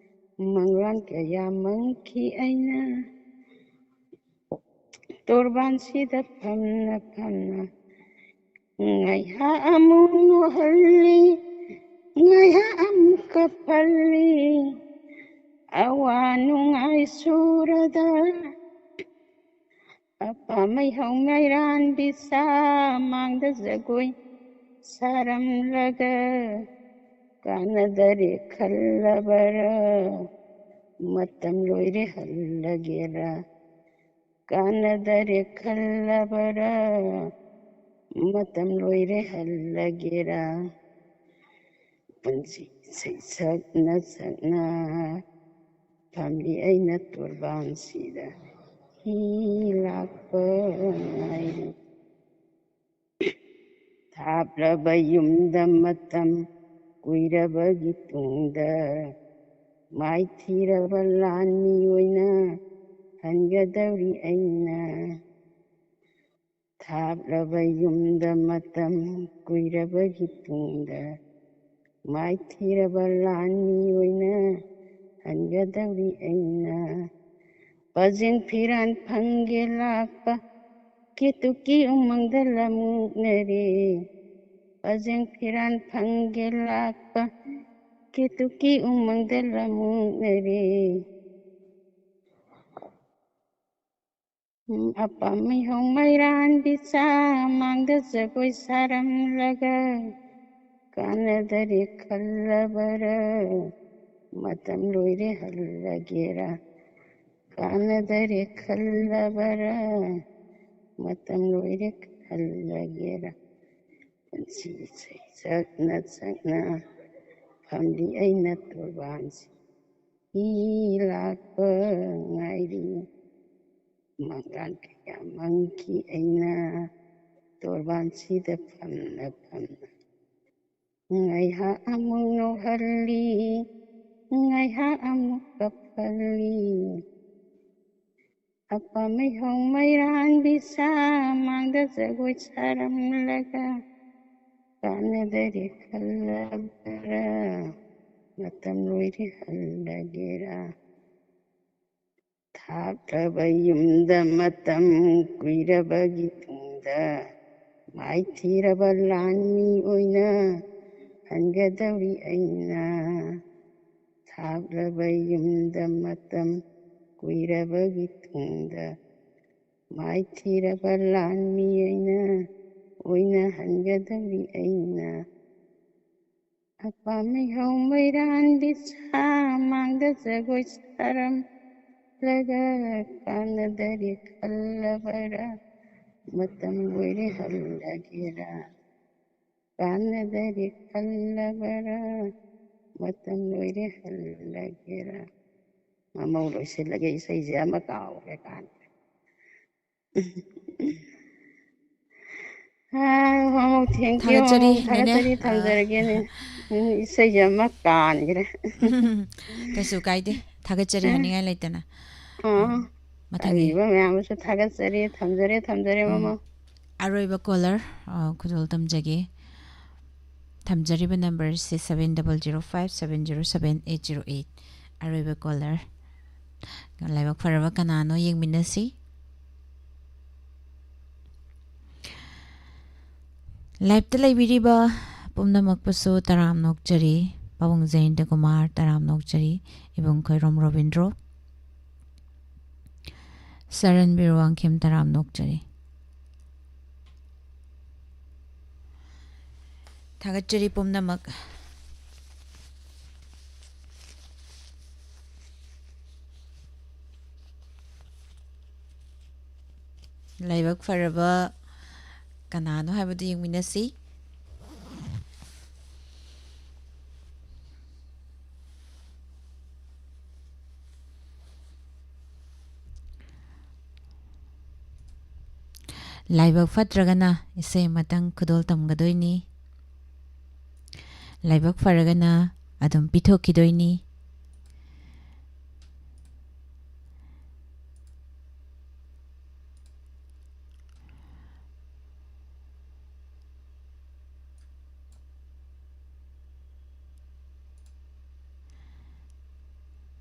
ꯃꯪꯂꯥꯟ ꯀꯌꯥ ꯃꯪꯈꯤ ꯑꯩꯅ ꯇꯣꯔꯕꯥꯟꯁꯤꯗ ꯐꯝꯅ ꯐꯝꯅ꯫ ꯉꯥꯏꯍꯥꯛ ꯑꯃꯨꯛ ꯅꯣꯛꯍꯜꯂꯤ, ꯉꯥꯏꯍꯥꯛ ꯑꯃꯨꯛꯀ ꯐꯜꯂꯤ ꯑꯋꯥ ꯅꯨꯡꯉꯥꯏ ꯁꯨꯔꯗ꯫ ꯑꯄꯥꯝꯕꯩ ꯍꯧ ꯃꯩꯔꯥꯟꯕꯤ ꯁꯥꯃꯥꯡꯗ ꯖꯒꯣꯏ ꯁꯥꯔꯝꯂꯒ ꯀꯥꯟꯅꯗꯔꯦ ꯈꯜꯂꯕꯔꯥ? ꯃꯇꯝ ꯂꯣꯏꯔꯦ ꯍꯜꯂꯒꯦꯔꯥ? ꯀꯥꯟꯅꯗꯔꯦ ꯈꯜꯂꯕꯔꯥ? ꯃꯇꯝ ꯂꯣꯏꯔꯦ ꯍꯜꯂꯒꯦꯔꯥ? ꯄꯨꯟꯁꯤ ꯁꯩꯁꯛꯅ ꯁꯛꯅ ꯐꯝꯂꯤ ꯑꯩꯅ ꯇꯣꯔꯕꯥꯟꯁꯤꯗ ꯍꯤ ꯂꯥꯛꯄ ꯉꯥꯏꯔꯤ꯫ ꯊꯥꯞꯂꯕ ꯌꯨꯝꯗ ꯃꯇꯝ ꯀꯨꯏꯔꯕꯒꯤ ꯇꯨꯡꯗ ꯃꯥꯏꯊꯤꯔꯕ ꯂꯥꯟꯃꯤ ꯑꯣꯏꯅ ꯍꯟꯒꯗꯧꯔꯤ ꯑꯩꯅ꯫ ꯊꯥꯞꯂꯕ ꯌꯨꯝꯗ ꯃꯇꯝ ꯀꯨꯏꯔꯕꯒꯤ ꯇꯨꯡꯗ ꯃꯥꯏꯊꯤꯔꯕ ꯂꯥꯟꯃꯤ ꯑꯣꯏꯅ ꯍꯟꯒꯗꯧꯔꯤ ꯑꯩꯅ꯫ ꯄꯖꯦꯡ ꯐꯤꯔꯥꯟ ꯐꯪꯒꯦ ꯂꯥꯛꯄ ꯀꯦꯇꯨꯀꯤ ꯎꯃꯪꯗ ꯂꯃꯨꯛꯅꯔꯦ꯫ ꯄꯖꯦꯡ ꯐꯤꯔꯥꯟ ꯐꯪꯒꯦ ꯂꯥꯛꯄ ꯀꯦꯇꯨꯀꯤ ꯎꯃꯪꯗ ꯂꯃꯨꯛꯅꯔꯦ꯫ ꯎꯝ, ꯑꯄꯥꯝꯕꯩ ꯍꯧ ꯃꯩꯔꯥꯟꯕꯤ ꯆꯥꯃꯥꯡꯗ ꯖꯒꯣꯏ ꯁꯥꯔꯝꯂꯒ ꯀꯥꯟꯅꯗꯔꯦ ꯈꯜꯂꯕꯔꯥ? ꯃꯇꯝ ꯂꯣꯏꯔꯦ ꯍꯜꯂꯒꯦꯔꯥ? ꯀꯥꯟꯅꯗꯔꯦ ꯈꯜꯂꯕꯔꯥ? ꯃꯇꯝ ꯂꯣꯏꯔꯦ ꯍꯜꯂꯒꯦꯔꯥ? ꯄꯨꯟꯁꯤ ꯁꯩꯁꯛꯅ ꯁꯛꯅ ꯐꯝꯂꯤ ꯑꯩꯅ ꯇꯣꯔꯕꯥꯟꯁꯤ ꯍꯤ ꯂꯥꯛꯄ ꯉꯥꯏꯔꯤ꯫ ꯃꯪꯂꯥꯟ ꯀꯌꯥ ꯃꯪꯈꯤ ꯑꯩꯅ ꯇꯣꯔꯕꯥꯟꯁꯤꯗ ꯐꯝꯅ ꯐꯝꯅ꯫ ꯉꯥꯏꯍꯥꯛ ꯑꯃꯨꯛ ꯅꯣꯛꯍꯜꯂꯤ, ꯉꯥꯏꯍꯥꯛ ꯑꯃꯨꯛ ꯀꯞꯍꯜꯂꯤ꯫ ꯑꯄꯥꯝꯕꯩ ꯍꯧ ꯃꯩꯔꯥꯟꯕꯤ ꯁꯥꯃꯥꯡꯗ ꯖꯒꯣꯏ ꯁꯥꯔꯝꯂꯒ ꯀꯥꯟꯅꯗꯔꯦ ꯈꯜꯂꯕꯔꯥ? ꯃꯇꯝ ꯂꯣꯏꯔꯦ ꯍꯜꯂꯒꯦꯔꯥ? ꯊꯥꯞꯂꯕ ꯌꯨꯝꯗ ꯃꯇꯝ ꯀꯨꯏꯔꯕꯒꯤ ꯇꯨꯡꯗ ꯃꯥꯏꯊꯤꯔꯕ ꯂꯥꯟꯃꯤ ꯑꯣꯏꯅ ꯍꯟꯒꯗꯧꯔꯤ ꯑꯩꯅ꯫ ꯊꯥꯞꯂꯕ ꯌꯨꯝꯗ ꯃꯇꯝ ꯀꯨꯏꯔꯕꯒꯤ ꯇꯨꯡꯗ, ꯃꯥꯏꯊꯤꯔꯕ ꯂꯥꯟꯃꯤ ꯑꯩꯅ ꯑꯣꯏꯅ ꯍꯟꯒꯗꯧꯔꯤ ꯑꯩꯅ꯫ ꯑꯄꯥꯝꯃꯤ ꯍꯧ ꯃꯩꯔꯥꯟꯕꯤ ꯁꯥ ꯃꯥꯡꯗ ꯖꯒꯣꯏ ꯁꯥꯔꯝꯂꯒ, ꯀꯥꯟꯅꯗꯔꯦ ꯈꯜꯂꯕꯔꯥ? ꯃꯇꯝ ꯑꯣꯏꯔꯦ ꯍꯜꯂꯒꯦꯔꯥ? ꯀꯥꯟꯅꯗꯔꯦ ꯈꯜꯂꯕꯔꯥ? ꯃꯇꯝ ꯂꯣꯏꯔꯦ ꯍꯜꯂꯒꯦꯔꯥ? ꯃꯃꯧ ꯂꯣꯏꯁꯤꯜꯂꯒꯦ, ꯏꯁꯩꯁꯦ ꯑꯃ ꯀꯥꯎꯈ꯭ꯔꯦ ꯀꯥꯟꯗ꯫ ꯍꯥ, ꯃꯃꯧ, thank you, ꯊꯥꯒꯠꯆꯔꯤ, ꯃꯃꯧ, ꯅꯦꯅꯦ꯫ ꯊꯥꯒꯠꯆꯔꯤ, ꯑꯥ꯫ ꯊꯝꯖꯔꯒꯦꯅꯦ꯫ ꯎꯝ, ꯏꯁꯩꯁꯦ ꯑꯃ ꯀꯥꯟꯈ꯭ꯔꯦ꯫ ꯀꯩꯁꯨ ꯀꯥꯏꯗꯦ꯫ ꯊꯥꯒꯠꯆꯔꯤ ꯎꯝ꯫ ꯍꯥꯏꯅꯤꯡꯉꯥꯏ ꯂꯩꯇꯅ꯫ ꯑꯥ, ꯎꯝ, ꯃꯊꯪꯒꯤ꯫ ꯇꯥꯕꯤꯕ ꯃꯌꯥꯝꯕꯨꯁꯨ ꯊꯥꯒꯠꯆꯔꯤ, ꯊꯝꯖꯔꯦ, ꯊꯝꯖꯔꯦ, ꯎꯝ꯫ ꯃꯃꯧ꯫ ꯑꯔꯣꯏꯕ caller, ꯑ, ꯈꯨꯗꯣꯜ ꯇꯝꯖꯒꯦ꯫ ꯊꯝꯖꯔꯤꯕ number ꯁꯤ seven double zero five seven zero seven eight zero eight꯫ ꯑꯔꯣꯏꯕ caller꯫ ꯂꯥꯏꯕꯛ ꯐꯔꯕ ꯀꯅꯥꯅꯣ ꯌꯦꯡꯃꯤꯟꯅꯁꯤ꯫ Live-ꯇ ꯂꯩꯕꯤꯔꯤꯕ ꯄꯨꯝꯅꯃꯛꯄꯨꯁꯨ ꯇꯔꯥꯝꯅ ꯑꯣꯛꯆꯔꯤ꯫ ꯄꯥꯕꯨꯡ ꯖꯌꯟꯇ ꯀꯨꯃꯥꯔ ꯇꯔꯥꯝꯅ ꯑꯣꯛꯆꯔꯤ꯫ ꯏꯕꯨꯡ ꯈꯣꯏꯔꯣꯝ ꯔꯣꯕꯤꯟꯗ꯭ꯔꯣ, ꯁꯔꯟꯕꯤꯔ ꯋꯥꯡꯈꯦꯝ ꯇꯔꯥꯝꯅ ꯑꯣꯛꯆꯔꯤ꯫ ꯊꯥꯒꯠꯆꯔꯤ ꯄꯨꯝꯅꯃꯛ꯫ ꯂꯥꯏꯕꯛ ꯐꯔꯕ ꯀꯅꯥꯅꯣ ꯍꯥꯏꯕꯗꯨ ꯌꯦꯡꯃꯤꯟꯅꯁꯤ꯫ ꯂꯥꯏꯕꯛ ꯐꯠꯇ꯭ꯔꯒꯅ ꯏꯁꯩ ꯑꯃꯇꯪ ꯈꯨꯗꯣꯜ ꯇꯝꯒꯗꯣꯏꯅꯤ꯫ ꯂꯥꯏꯕꯛ ꯐꯔꯒꯅ ꯑꯗꯨꯝ ꯄꯤꯊꯣꯛꯈꯤꯗꯣꯏꯅꯤ꯫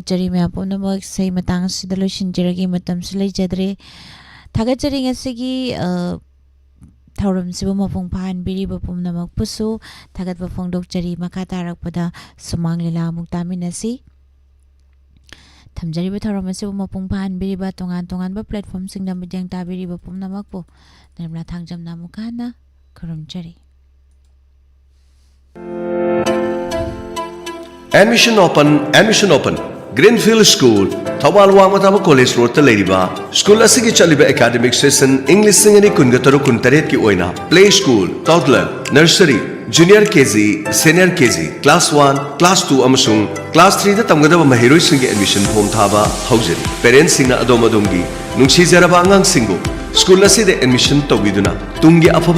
ꯊꯥꯒꯠꯆꯔꯤ ꯃꯌꯥꯝ ꯄꯨꯝꯅꯃꯛ꯫ ꯏꯁꯩ ꯃꯇꯥꯡ ꯑꯁꯤꯗ ꯂꯣꯏꯁꯤꯟꯖꯔꯒꯦ, ꯃꯇꯝꯁꯨ ꯂꯩꯖꯗ꯭ꯔꯦ꯫ ꯊꯥꯒꯠꯆꯔꯤ꯫ ꯉꯁꯤꯒꯤ, ꯑ, ꯊꯧꯔꯝꯁꯤꯕꯨ ꯃꯄꯨꯡ ꯐꯥꯍꯟꯕꯤꯔꯤꯕ ꯄꯨꯝꯅꯃꯛꯄꯨꯁꯨ ꯊꯥꯒꯠꯄ ꯐꯣꯡꯗꯣꯛꯆꯔꯤ꯫ ꯃꯈꯥ ꯇꯥꯔꯛꯄꯗ ꯁꯨꯃꯥꯡ ꯂꯤꯂꯥ ꯑꯃꯨꯛ ꯇꯥꯃꯤꯟꯅꯁꯤ꯫ ꯊꯝꯖꯔꯤꯕ ꯊꯧꯔꯝ ꯑꯁꯤꯕꯨ ꯃꯄꯨꯡ ꯐꯥꯍꯟꯕꯤꯔꯤꯕ, ꯇꯣꯉꯥꯟ ꯇꯣꯉꯥꯟꯕ platformꯁꯤꯡꯗ ꯃꯤꯠꯌꯦꯡ ꯇꯥꯕꯤꯔꯤꯕ ꯄꯨꯝꯅꯃꯛꯄꯨ ꯅꯤꯔꯃꯂꯥ ꯊꯥꯡꯖꯝꯅ ꯑꯃꯨꯛꯀ ꯍꯟꯅ ꯈꯨꯔꯨꯝꯖꯔꯤ꯫ Admission open, admission open. Greenfield School, Thoubal ꯋꯥꯡꯃ ꯇꯥꯕ college roadꯇ ꯂꯩꯔꯤꯕ school ꯑꯁꯤꯒꯤ ꯆꯠꯂꯤꯕ academic session ꯏꯪ ꯂꯤꯁꯤꯡ ꯑꯅꯤ ꯀꯨꯟꯒ ꯇꯔꯨꯛ ꯀꯨꯟꯇꯔꯦꯠꯀꯤ ꯑꯣꯏꯅ play school, toddler, nursery, junior K G, senior K G, class one, class two ꯑꯃꯁꯨꯡ class threeꯗ ꯇꯝꯒꯗꯕ ꯃꯍꯩꯔꯣꯏꯁꯤꯡꯒꯤ admission form ꯊꯥꯕ ꯍꯧꯖꯔꯤ꯫ Parentsꯁꯤꯡꯅ ꯑꯗꯣꯝ ꯑꯗꯣꯝꯒꯤ ꯅꯨꯡꯁꯤꯖꯔꯕ ꯑꯉꯥꯡꯁꯤꯡꯕꯨ school ꯑꯁꯤꯗ admission ꯇꯧꯕꯤꯗꯨꯅ ꯇꯨꯡꯒꯤ ꯑꯐꯕ